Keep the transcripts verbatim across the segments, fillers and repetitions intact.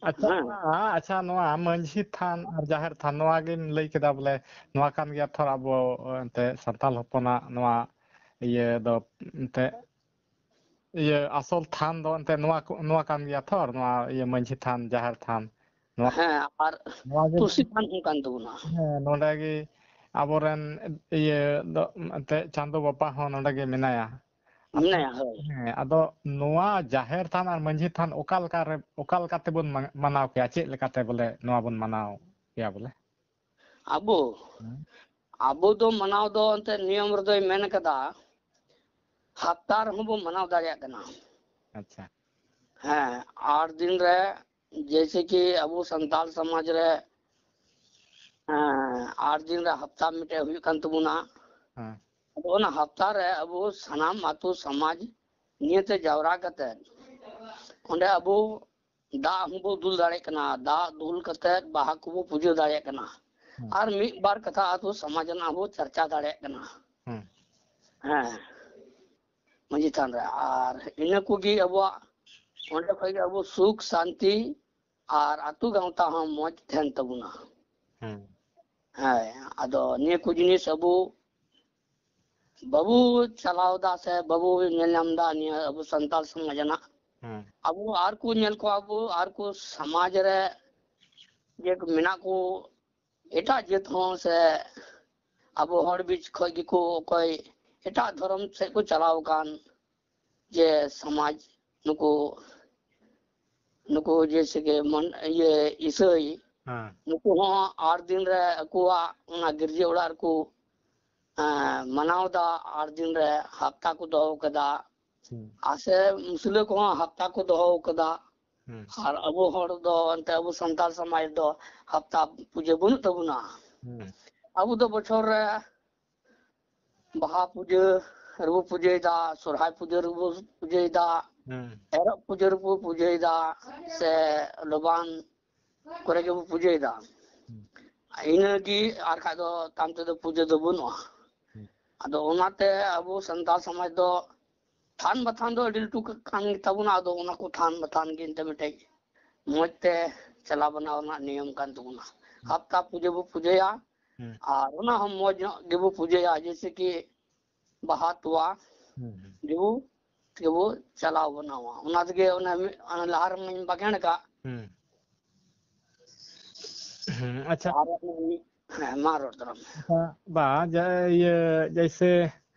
ᱟᱪᱪᱷᱟ, ᱦᱮᱸ᱾ ᱱᱚᱣᱟ, ᱟᱪᱪᱷᱟ, ᱱᱚᱣᱟ ᱢᱟᱹᱡᱷᱤ ᱛᱷᱟᱱ ᱟᱨ ᱡᱟᱦᱮᱨ ᱛᱷᱟᱱ, ᱱᱚᱣᱟ ᱜᱮᱢ ᱞᱟᱹᱭ ᱠᱮᱫᱟ, ᱵᱚᱞᱮ ᱱᱚᱣᱟ ᱠᱟᱱ ᱜᱮᱭᱟ ᱛᱷᱚᱨ ᱟᱵᱚ ᱮᱱᱛᱮ ᱥᱟᱱᱛᱟᱲ ᱦᱚᱯᱚᱱᱟᱜ ᱱᱚᱣᱟ ᱤᱭᱟᱹ ᱫᱚ ᱮᱱᱛᱮ ᱤᱭᱟᱹ ᱟᱥᱚᱞ ᱛᱷᱟᱱ ᱫᱚ ᱮᱱᱛᱮ ᱱᱚᱣᱟ ᱠᱚ, ᱱᱚᱣᱟ ᱠᱟᱱ ᱜᱮᱭᱟ ᱛᱷᱚᱨ, ᱱᱚᱣᱟ ᱤᱭᱟᱹ ᱢᱟᱹᱡᱷᱤ ᱛᱷᱟᱱ, ᱡᱟᱦᱮᱨ ᱛᱷᱟᱱ, ᱱᱚᱣᱟ, ᱦᱮᱸ, ᱟᱨ ᱱᱚᱣᱟ ᱜᱮ ᱛᱩᱞᱥᱤ ᱛᱷᱟᱱ ᱦᱚᱸ ᱠᱟᱱ ᱛᱟᱵᱚᱱᱟ᱾ ᱦᱮᱸ, ᱱᱚᱰᱮ ᱜᱮ ᱟᱵᱚᱨᱮᱱ ᱤᱭᱟᱹ ᱫᱚ ᱮᱱᱛᱮ ᱪᱟᱸᱫᱚ ᱵᱟᱵᱟ ᱦᱚᱸ ᱱᱚᱰᱮ ᱜᱮ ᱢᱮᱱᱟᱭᱟ᱾ ᱟᱫᱚ, ᱢᱮᱱᱟᱭᱟ, ᱦᱳᱭ᱾ ᱦᱮᱸ, ᱟᱫᱚ ᱱᱚᱣᱟ ᱡᱟᱦᱮᱨ ᱛᱷᱟᱱ ᱟᱨ ᱢᱟᱹᱡᱷᱤ ᱛᱷᱟᱱ ᱚᱠᱟ ᱞᱮᱠᱟ ᱨᱮ, ᱚᱠᱟ ᱞᱮᱠᱟ ᱛᱮᱵᱚᱱ ᱢᱟ-, ᱢᱟᱱᱟᱣ ᱠᱮᱭᱟ? ᱪᱮᱫ ᱞᱮᱠᱟᱛᱮ ᱵᱚᱞᱮ ᱱᱚᱣᱟ ᱵᱚᱱ ᱢᱟᱱᱟᱣ ᱠᱮᱭᱟ ᱵᱚᱞᱮ? ᱟᱵᱚ, ᱦᱮᱸ᱾ ᱟᱵᱚ ᱫᱚ ᱢᱟᱱᱟᱣ ᱫᱚ ᱮᱱᱛᱮᱫ ᱱᱤᱭᱚᱢ ᱨᱮᱫᱚᱭ ᱢᱮᱱ ᱠᱟᱫᱟ, ᱦᱟᱯᱛᱟ ᱨᱮᱦᱚᱸ ᱵᱚᱱ ᱢᱟᱱᱟᱣ ᱫᱟᱲᱮᱭᱟᱜ ᱠᱟᱱᱟ᱾ ᱟᱪᱪᱷᱟ᱾ ᱦᱮᱸ, ᱟᱴ ᱫᱤᱱ ᱨᱮ, ᱡᱮᱭᱥᱮ ᱠᱤ ᱟᱵᱚ ᱥᱟᱱᱛᱟᱲ ᱥᱚᱢᱟᱡᱽ ᱨᱮ, ᱦᱮᱸ, ᱟᱴ ᱫᱤᱱ ᱨᱮ ᱦᱟᱯᱛᱟ ᱢᱤᱫᱴᱮᱡ ᱦᱩᱭᱩᱜ ᱠᱟᱱ ᱛᱟᱵᱚᱱᱟ᱾ ᱦᱮᱸ᱾ ᱟᱫᱚ ᱚᱱᱟ ᱦᱟᱯᱛᱟ ᱨᱮ ᱟᱵᱚ ᱥᱟᱱᱟᱢ ᱟᱛᱳ ᱥᱚᱢᱟᱡᱽ ᱱᱤᱭᱟᱹᱛᱮ ᱡᱟᱣᱨᱟ ᱠᱟᱛᱮ ᱚᱸᱰᱮ ᱟᱵᱚ ᱫᱟᱜ ᱦᱚᱸᱵᱚ ᱫᱩᱞ ᱫᱟᱲᱮᱭᱟᱜ ᱠᱟᱱᱟ, ᱫᱟᱜ ᱫᱩᱞ ᱠᱟᱛᱮ ᱵᱟᱦᱟ ᱠᱚᱵᱚ ᱯᱩᱡᱟᱹ ᱫᱟᱲᱮᱭᱟᱜ ᱠᱟᱱᱟ᱾ ᱦᱩᱸ᱾ ᱟᱨ ᱢᱤᱫ ᱵᱟᱨ ᱠᱟᱛᱷᱟ ᱟᱛᱳ ᱥᱚᱢᱟᱡᱽ ᱨᱮᱱᱟᱜ ᱦᱚᱸᱵᱚ ᱪᱟᱨᱪᱟ ᱫᱟᱲᱮᱭᱟᱜ ᱠᱟᱱᱟ᱾ ᱦᱩᱸ᱾ ᱦᱮᱸ, ᱢᱟᱹᱡᱷᱤ ᱛᱷᱟᱱ ᱨᱮ᱾ ᱟᱨ ᱤᱱᱟᱹ ᱠᱚᱜᱮ ᱟᱵᱚᱣᱟᱜ ᱚᱸᱰᱮ ᱠᱷᱚᱡ ᱜᱮ ᱟᱵᱚ ᱥᱩᱠ ᱥᱟᱱᱛᱤ ᱟᱨ ᱟᱛᱳ ᱜᱟᱶᱛᱟ ᱦᱚᱸ ᱢᱚᱡᱽ ᱛᱟᱦᱮᱱ ᱛᱟᱵᱚᱱᱟ᱾ ᱦᱩᱸ᱾ ᱦᱮᱸ, ᱟᱫᱚ ᱱᱤᱭᱟᱹ ᱠᱚ ᱡᱤᱱᱤᱥ ᱟᱵᱚ ᱵᱟᱵᱚ ᱪᱟᱞᱟᱣ ᱫᱟ ᱥᱮ ᱵᱟᱵᱚ ᱧᱮᱞ ᱧᱟᱢ ᱫᱟ ᱱᱤᱭᱟᱹ ᱟᱵᱚ ᱥᱟᱱᱛᱟᱲ ᱥᱚᱢᱟᱡᱽ ᱨᱮᱱᱟᱜ᱾ ᱦᱩᱸ᱾ ᱟᱵᱚ ᱟᱨ ᱠᱚ ᱧᱮᱞ ᱠᱚᱣᱟ, ᱟᱵᱚ ᱟᱨ ᱠᱚ ᱥᱚᱢᱟᱡᱽ ᱨᱮ ᱡᱮ ᱢᱮᱱᱟᱜ ᱠᱚ ᱮᱴᱟᱜ ᱡᱟᱹᱛ ᱦᱚᱸ ᱥᱮ ᱟᱵᱚ ᱦᱚᱲ ᱵᱤᱪ ᱠᱷᱚᱡ ᱜᱮᱠᱚ ᱚᱠᱚᱭ ᱮᱴᱟᱜ ᱫᱷᱚᱨᱚᱢ ᱥᱮᱫ ᱠᱚ ᱪᱟᱞᱟᱣ ᱟᱠᱟᱱ, ᱡᱮ ᱥᱚᱢᱟᱡᱽ ᱱᱩᱠᱩ, ᱱᱩᱠᱩ ᱡᱮᱭᱥᱮ ᱠᱤ ᱢᱚᱱ-, ᱤᱭᱟᱹ ᱤᱥᱟᱹᱭ, ᱦᱮᱸ᱾ ᱱᱩᱠᱩ ᱦᱚᱸ ᱟᱴ ᱫᱤᱱ ᱨᱮ ᱟᱠᱚᱣᱟᱜ ᱚᱱᱟ ᱜᱤᱨᱡᱟᱹ ᱚᱲᱟᱜ ᱨᱮᱠᱚ, ᱮᱸ, ᱢᱟᱱᱟᱣ ᱫᱟ, ᱟᱴ ᱫᱤᱱ ᱨᱮ ᱦᱟᱯᱛᱟ ᱠᱚ ᱫᱚᱦᱚ ᱠᱟᱫᱟ᱾ ᱦᱩᱸ᱾ ᱟᱨ ᱥᱮ ᱢᱩᱥᱞᱟᱹ ᱠᱚᱦᱚᱸ ᱦᱟᱯᱛᱟ ᱠᱚ ᱫᱚᱦᱚ ᱠᱟᱫᱟ᱾ ᱦᱩᱸ᱾ ᱟᱨ ᱟᱵᱚ ᱦᱚᱲ ᱫᱚ ᱮᱱᱛᱮ ᱟᱵᱚ ᱥᱟᱱᱛᱟᱲ ᱥᱚᱢᱟᱡᱽ ᱫᱚ ᱦᱟᱯᱛᱟ ᱯᱩᱡᱟᱹ ᱵᱟᱹᱱᱩᱜ ᱛᱟᱵᱚᱱᱟ᱾ ᱦᱩᱸ᱾ ᱟᱵᱚ ᱫᱚ ᱵᱚᱪᱷᱚᱨ ᱨᱮ ᱵᱟᱦᱟ ᱯᱩᱡᱟᱹ ᱨᱮᱵᱚ ᱯᱩᱡᱟᱹᱭᱮᱫᱟ, ᱥᱚᱨᱦᱟᱭ ᱯᱩᱡᱟᱹ ᱨᱮᱵᱚ ᱯᱩᱡᱟᱹᱭᱮᱫᱟ, ᱦᱩᱸ᱾ ᱮᱨᱚᱜ ᱯᱩᱡᱟᱹ ᱨᱮᱵᱚ ᱯᱩᱡᱟᱹᱭᱮᱫᱟ, ᱥᱮ ᱞᱚᱵᱟᱱ ᱠᱚᱨᱮ ᱜᱮᱵᱚ ᱯᱩᱡᱟᱹᱭᱮᱫᱟ᱾ ᱦᱩᱸ᱾ ᱤᱱᱟᱹᱜᱮ, ᱟᱨ ᱠᱷᱟᱡ ᱫᱚ ᱛᱟᱭᱚᱢ ᱛᱮᱫᱚ ᱯᱩᱡᱟᱹ ᱫᱚ ᱵᱟᱹᱱᱩᱜᱼᱟ᱾ ᱦᱩᱸ᱾ ᱟᱫᱚ ᱚᱱᱟᱛᱮ ᱟᱵᱚ ᱥᱟᱱᱛᱟᱲ ᱥᱚᱢᱟᱡᱽ ᱫᱚ ᱛᱷᱟᱱ ᱵᱟᱛᱷᱟᱱ ᱫᱚ ᱟᱹᱰᱤ ᱞᱟᱹᱴᱩ ᱠᱟᱱ ᱜᱮᱛᱟᱵᱚᱱᱟ᱾ ᱟᱫᱚ ᱚᱱᱟ ᱠᱚ ᱛᱷᱟᱱ ᱵᱟᱛᱷᱟᱱ ᱜᱮ ᱮᱱᱛᱮ ᱢᱤᱫᱴᱮᱡ ᱢᱚᱡᱽ ᱛᱮ ᱪᱟᱞᱟᱣ ᱵᱟᱱᱟᱣ ᱨᱮᱱᱟᱜ ᱱᱤᱭᱚᱢ ᱠᱟᱱ ᱛᱟᱵᱚᱱᱟ᱾ ᱦᱟᱯᱛᱟ ᱯᱩᱡᱟᱹ ᱵᱚ ᱯᱩᱡᱟᱹᱭᱟ, ᱦᱩᱸ᱾ ᱟᱨ ᱚᱱᱟ ᱦᱚᱸ ᱢᱚᱡᱽ ᱧᱚᱜ ᱜᱮᱵᱚ ᱯᱩᱡᱟᱹᱭᱟ, ᱡᱮᱭᱥᱮ ᱠᱤ ᱵᱟᱦᱟ ᱛᱚᱣᱟ ᱦᱩᱸ, ᱦᱩᱸ᱾ ᱜᱮᱵᱚ, ᱜᱮᱵᱚ ᱪᱟᱞᱟᱣ ᱵᱟᱱᱟᱣᱟ᱾ ᱚᱱᱟ ᱛᱮᱜᱮ ᱚᱱᱮ ᱢᱤᱫ, ᱚᱱᱮ ᱞᱟᱦᱟ ᱨᱮᱢᱟᱧ ᱵᱟᱠᱷᱮᱬ ᱟᱠᱟᱫ᱾ ᱦᱩᱸ᱾ ᱦᱩᱸ, ᱟᱪᱪᱷᱟ᱾ ᱟᱨ ᱚᱱᱮ ᱢᱤᱫ, ᱦᱮᱸ, ᱢᱟ ᱨᱚᱲ ᱛᱟᱞᱟᱝ ᱢᱮ᱾ ᱟᱪᱪᱷᱟ, ᱵᱟ, ᱡᱟ-, ᱤᱭᱟᱹ, ᱡᱮᱭᱥᱮ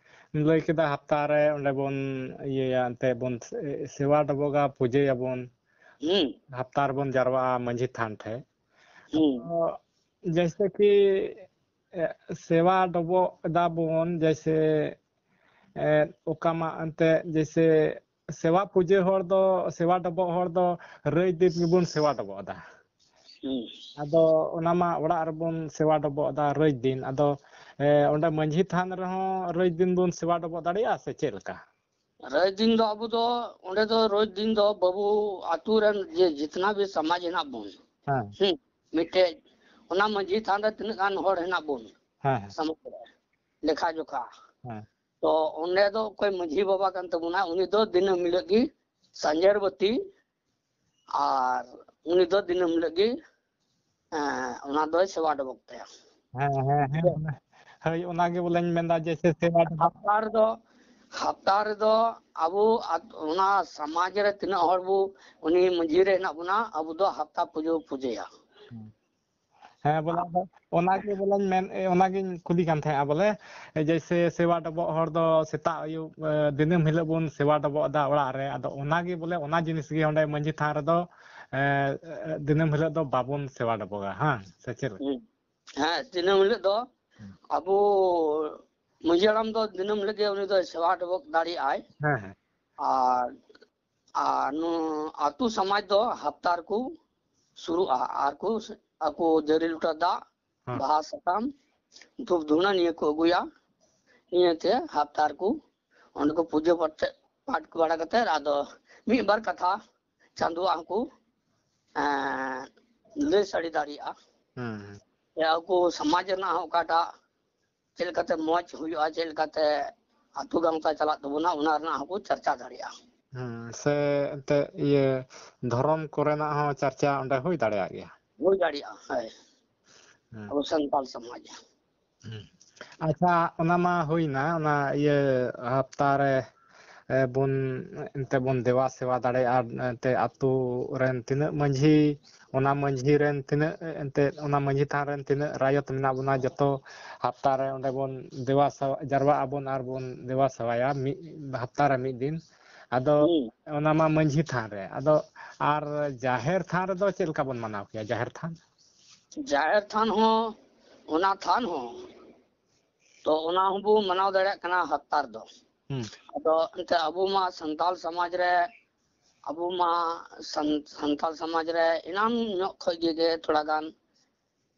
ᱞᱟᱹᱭ ᱠᱮᱫᱟ ᱦᱟᱯᱛᱟ ᱨᱮ ᱚᱸᱰᱮ ᱵᱚᱱ ᱤᱭᱟᱹᱭᱟ, ᱮᱱᱛᱮ ᱵᱚᱱ ᱥᱮ-, ᱥᱮᱵᱟ ᱰᱚᱵᱚᱜᱟ, ᱯᱩᱡᱟᱹᱭᱟᱵᱚᱱ᱾ ᱦᱩᱸ᱾ ᱦᱟᱯᱛᱟ ᱨᱮᱵᱚᱱ ᱡᱟᱨᱣᱟᱜᱼᱟ ᱢᱟᱹᱡᱷᱤ ᱛᱷᱟᱱ ᱴᱷᱮᱡ᱾ ᱦᱩᱸ᱾ ᱛᱚ, ᱡᱮᱭᱥᱮ ᱠᱤ, ᱮ, ᱥᱮᱵᱟ ᱰᱚᱵᱚᱜ ᱮᱫᱟ ᱵᱚᱱ, ᱡᱮᱭᱥᱮ, ᱮ, ᱚᱠᱟ ᱢᱟ ᱮᱱᱛᱮ, ᱡᱮᱭᱥᱮ ᱥᱮᱵᱟ ᱯᱩᱡᱟᱹ ᱦᱚᱲ ᱫᱚ, ᱥᱮᱵᱟ ᱰᱚᱵᱚᱜ ᱦᱚᱲ ᱫᱚ ᱨᱟᱹᱭ ᱫᱤᱱ ᱜᱮᱵᱚᱱ ᱥᱮᱵᱟ ᱰᱚᱵᱚᱜ ᱮᱫᱟ᱾ ᱦᱩᱸ᱾ ᱟᱫᱚ ᱚᱱᱟ ᱢᱟ ᱚᱲᱟᱜ ᱨᱮᱵᱚᱱ ᱥᱮᱵᱟ ᱰᱚᱵᱚᱜ ᱮᱫᱟ ᱨᱟᱹᱭ ᱫᱤᱱ᱾ ᱟᱫᱚ, ᱮ, ᱚᱸᱰᱮ ᱢᱟᱹᱡᱷᱤ ᱛᱷᱟᱱ ᱨᱮᱦᱚᱸ ᱨᱟᱹᱭ ᱫᱤᱱ ᱵᱚᱱ ᱥᱮᱵᱟ ᱰᱚᱵᱚᱜ ᱫᱟᱲᱮᱭᱟᱜᱼᱟ ᱥᱮ ᱪᱮᱫ ᱞᱮᱠᱟ? ᱨᱟᱹᱭ ᱫᱤᱱ ᱫᱚ ᱟᱵᱚ ᱫᱚ, ᱚᱸᱰᱮ ᱫᱚ ᱨᱟᱹᱭ ᱫᱤᱱ ᱫᱚ ᱵᱟᱹᱵᱩ ᱟᱛᱳ ᱨᱮᱱ ᱡᱮ ᱡᱤᱛᱱᱟ ᱵᱷᱤ ᱥᱚᱢᱟᱡᱽ ᱦᱮᱱᱟᱜ ᱵᱚᱱ, ᱦᱮᱸ᱾ ᱦᱩᱸ, ᱢᱤᱫᱴᱮᱡ ᱚᱱᱟ ᱢᱟᱹᱡᱷᱤ ᱛᱷᱟᱱ ᱨᱮ ᱛᱤᱱᱟᱹᱜ ᱜᱟᱱ ᱦᱚᱲ ᱦᱮᱱᱟᱜ ᱵᱚᱱ, ᱦᱮᱸ, ᱦᱮᱸ᱾ ᱥᱚᱢᱟᱡᱽ ᱨᱮ ᱞᱮᱠᱷᱟ ᱡᱚᱠᱷᱟ᱾ ᱦᱮᱸ᱾ ᱛᱚ ᱚᱸᱰᱮ ᱫᱚ ᱚᱠᱚᱭ ᱢᱟᱹᱡᱷᱤ ᱵᱟᱵᱟ ᱠᱟᱱ ᱛᱟᱵᱚᱱᱟ, ᱩᱱᱤ ᱫᱚ ᱫᱤᱱᱟᱹᱢ ᱦᱤᱞᱳᱜ ᱜᱮ ᱥᱟᱸᱡᱮᱨ ᱵᱟᱹᱛᱤ, ᱟᱨ ᱩᱱᱤ ᱫᱚ ᱫᱤᱱᱟᱹᱢ ᱦᱤᱞᱳᱜ ᱜᱮ, ᱮᱸ, ᱚᱱᱟ ᱫᱚᱭ ᱥᱮᱵᱟ ᱰᱚᱵᱚᱜ ᱛᱟᱭᱟ᱾ ᱦᱮᱸ, ᱦᱮᱸ, ᱦᱮᱸ, ᱚᱱᱟ, ᱦᱳᱭ, ᱚᱱᱟᱜᱮ ᱵᱚᱞᱮᱧ ᱢᱮᱱᱫᱟ, ᱡᱮᱭᱥᱮ ᱥᱮᱵᱟ ᱰᱚᱵᱚᱜ᱾ ᱦᱟᱯᱛᱟ ᱨᱮᱫᱚ, ᱦᱟᱯᱛᱟ ᱨᱮᱫᱚ ᱟᱵᱚ ᱟᱛ-, ᱚᱱᱟ ᱥᱚᱢᱟᱡᱽ ᱨᱮ ᱛᱤᱱᱟᱹᱜ ᱦᱚᱲ ᱵᱚ, ᱩᱱᱤ ᱢᱟᱹᱡᱷᱤ ᱨᱮ ᱦᱮᱱᱟᱜ ᱵᱚᱱᱟ, ᱟᱵᱚ ᱫᱚ ᱦᱟᱯᱛᱟ ᱯᱩᱡᱟᱹ ᱵᱚ ᱯᱩᱡᱟᱹᱭᱟ᱾ ᱦᱮᱸ᱾ ᱦᱮᱸ, ᱵᱚᱞᱮ ᱟᱫᱚ ᱚᱱᱟᱜᱮ ᱵᱚᱞᱮᱧ ᱢᱮᱱ, ᱚᱱᱟᱜᱤᱧ ᱠᱩᱞᱤ ᱠᱟᱱ ᱛᱟᱦᱮᱸᱜᱼᱟ ᱵᱚᱞᱮ, ᱡᱮᱭᱥᱮ ᱥᱮᱵᱟ ᱰᱚᱵᱚᱜ ᱦᱚᱲ ᱫᱚ ᱥᱮᱛᱟᱜ ᱟᱹᱭᱩᱵ, ᱮ, ᱫᱤᱱᱟᱹᱢ ᱦᱤᱞᱳᱜ ᱵᱚᱱ ᱥᱮᱵᱟ ᱰᱚᱵᱚᱜ ᱮᱫᱟ ᱚᱲᱟᱜ ᱨᱮ, ᱟᱫᱚ ᱚᱱᱟᱜᱮ ᱵᱚᱞᱮ ᱚᱱᱟ ᱡᱤᱱᱤᱥ ᱜᱮ ᱚᱸᱰᱮ ᱢᱟᱹᱡᱷᱤ ᱛᱷᱟᱱ ᱨᱮᱫᱚ, ᱮ, ᱮ, ᱫᱤᱱᱟᱹᱢ ᱦᱤᱞᱳᱜ ᱫᱚ ᱵᱟᱵᱚᱱ ᱥᱮᱵᱟ ᱰᱚᱵᱚᱜᱟ, ᱦᱮᱸ, ᱥᱮ ᱪᱮᱫ ᱞᱮᱠᱟ? ᱦᱩᱸ᱾ ᱦᱮᱸ, ᱫᱤᱱᱟᱹᱢ ᱦᱤᱞᱳᱜ ᱫᱚ ᱦᱩᱸ᱾ ᱟᱵᱚ ᱢᱟᱹᱡᱷᱤ ᱦᱟᱲᱟᱢ ᱫᱚ ᱫᱤᱱᱟᱹᱢ ᱦᱤᱞᱳᱜ ᱜᱮ ᱩᱱᱤ ᱫᱚᱭ ᱥᱮᱵᱟ ᱰᱚᱵᱚᱜ ᱫᱟᱲᱮᱭᱟᱜᱼᱟᱭ᱾ ᱦᱮᱸ, ᱦᱮᱸ᱾ ᱟᱨ, ᱟᱨ ᱱᱚᱣᱟ ᱟᱹᱛᱩ ᱥᱚᱢᱟᱡᱽ ᱫᱚ ᱦᱟᱯᱛᱟ ᱨᱮᱠᱚ ᱥᱩᱨᱩᱜᱼᱟ ᱟᱨ ᱠᱚ, ᱟᱠᱚ ᱡᱟᱹᱨᱤ ᱞᱚᱴᱟ ᱫᱟᱜ, ᱦᱮᱸ᱾ ᱵᱟᱦᱟ ᱥᱟᱠᱟᱢ, ᱫᱷᱩᱯ ᱫᱷᱩᱱᱟᱹ ᱱᱤᱭᱟᱹ ᱠᱚ ᱟᱹᱜᱩᱭᱟ᱾ ᱱᱤᱭᱟᱹᱛᱮ ᱦᱟᱯᱛᱟ ᱨᱮᱠᱚ ᱚᱸᱰᱮ ᱠᱚ ᱯᱩᱡᱟᱹ ᱯᱟᱴ, ᱯᱟᱴ ᱵᱟᱲᱟ ᱠᱟᱛᱮ ᱟᱫᱚ ᱢᱤᱫ ᱵᱟᱨ ᱠᱟᱛᱷᱟ ᱪᱟᱸᱫᱳᱣᱟᱜ ᱦᱚᱸᱠᱚ, ᱮᱸ, ᱞᱟᱹᱭ ᱥᱟᱰᱮ ᱫᱟᱲᱮᱭᱟᱜᱼᱟ᱾ ᱦᱩᱸ, ᱦᱩᱸ᱾ ᱥᱮ ᱟᱠᱚ ᱥᱚᱢᱟᱡᱽ ᱨᱮᱱᱟᱜ ᱦᱚᱸ ᱚᱠᱟᱴᱟᱜ ᱪᱮᱫ ᱞᱮᱠᱟᱛᱮ ᱢᱚᱡᱽ ᱦᱩᱭᱩᱜᱼᱟ, ᱪᱮᱫ ᱞᱮᱠᱟᱛᱮ ᱟᱹᱛᱩ ᱜᱟᱶᱛᱟ ᱪᱟᱞᱟᱜ ᱛᱟᱵᱚᱱᱟ, ᱚᱱᱟ ᱨᱮᱱᱟᱜ ᱦᱚᱸᱠᱚ ᱪᱟᱨᱪᱟ ᱫᱟᱲᱮᱭᱟᱜᱼᱟ᱾ ᱦᱮᱸ, ᱥᱮ ᱮᱱᱛᱮᱫ ᱤᱭᱟᱹ ᱫᱷᱚᱨᱚᱢ ᱠᱚᱨᱮᱱᱟᱜ ᱦᱚᱸ ᱪᱟᱨᱪᱟ ᱚᱸᱰᱮ ᱦᱩᱭ ᱫᱟᱲᱮᱭᱟᱜ ᱜᱮᱭᱟ᱾ ᱦᱩᱭ ᱫᱟᱲᱮᱭᱟᱜᱼᱟ, ᱦᱳᱭ᱾ ᱦᱮᱸ᱾ ᱟᱵᱚ ᱥᱟᱱᱛᱟᱲ ᱥᱚᱢᱟᱡᱽ᱾ ᱦᱮᱸ᱾ ᱟᱪᱪᱷᱟ, ᱚᱱᱟ ᱢᱟ ᱦᱩᱭᱱᱟ, ᱚᱱᱟ ᱤᱭᱟᱹ ᱦᱟᱯᱛᱟ ᱨᱮ, ᱮ, ᱵᱚᱱ, ᱮᱱᱛᱮ ᱵᱚᱱ ᱫᱮᱵᱟ ᱥᱮᱵᱟ ᱫᱟᱲᱮᱭᱟᱜᱼᱟ, ᱮᱱᱛᱮ ᱟᱛᱳ ᱨᱮᱱ ᱛᱤᱱᱟᱹᱜ ᱢᱟᱺᱡᱷᱤ, ᱚᱱᱟ ᱢᱟᱺᱡᱷᱤ ᱨᱮᱱ ᱛᱤᱱᱟᱹᱜ, ᱮᱱᱛᱮ ᱚᱱᱟ ᱢᱟᱺᱡᱷᱤ ᱛᱷᱟᱱ ᱨᱮᱱ ᱛᱤᱱᱟᱹᱜ ᱨᱟᱭᱚᱛ ᱢᱮᱱᱟᱜ ᱵᱚᱱᱟ, ᱡᱚᱛᱚ ᱦᱟᱯᱛᱟ ᱨᱮ ᱚᱸᱰᱮ ᱵᱚᱱ ᱫᱮᱵᱟ ᱥᱮᱵᱟ, ᱡᱟᱨᱣᱟᱜ ᱟᱵᱚᱱ ᱟᱨ ᱵᱚᱱ ᱫᱮᱵᱟ ᱥᱮᱵᱟᱭᱟ ᱢᱤᱫ ᱦᱟᱯᱛᱟ ᱨᱮ ᱢᱤᱫ ᱫᱤᱱ᱾ ᱟᱫᱚ ᱦᱩᱸ᱾ ᱚᱱᱟ ᱢᱟ ᱢᱟᱺᱡᱷᱤ ᱛᱷᱟᱱ ᱨᱮ, ᱟᱫᱚ ᱟᱨ ᱡᱟᱦᱮᱨ ᱛᱷᱟᱱ ᱨᱮᱫᱚ ᱪᱮᱫ ᱞᱮᱠᱟ ᱵᱚᱱ ᱢᱟᱱᱟᱣ ᱠᱮᱭᱟ? ᱡᱟᱦᱮᱨ ᱛᱷᱟᱱ? ᱡᱟᱦᱮᱨ ᱛᱷᱟᱱ ᱦᱚᱸ, ᱚᱱᱟ ᱛᱷᱟᱱ ᱦᱚᱸ, ᱛᱚ ᱚᱱᱟ ᱦᱚᱸᱵᱚ ᱢᱟᱱᱟᱣ ᱫᱟᱲᱮᱭᱟᱜ ᱠᱟᱱᱟ ᱦᱟᱯᱛᱟ ᱨᱮᱫᱚ᱾ ᱦᱩᱸ᱾ ᱟᱫᱚ ᱮᱱᱛᱮ ᱟᱵᱚ ᱢᱟ ᱥᱟᱱᱛᱟᱲ ᱥᱚᱢᱟᱡᱽ ᱨᱮ, ᱟᱵᱚ ᱢᱟ ᱥᱟᱱ-, ᱥᱟᱱᱛᱟᱲ ᱥᱚᱢᱟᱡᱽ ᱨᱮ ᱮᱱᱟᱱ ᱧᱚᱜ ᱠᱷᱚᱡ ᱜᱮ, ᱜᱮ ᱛᱷᱚᱲᱟ ᱜᱟᱱ,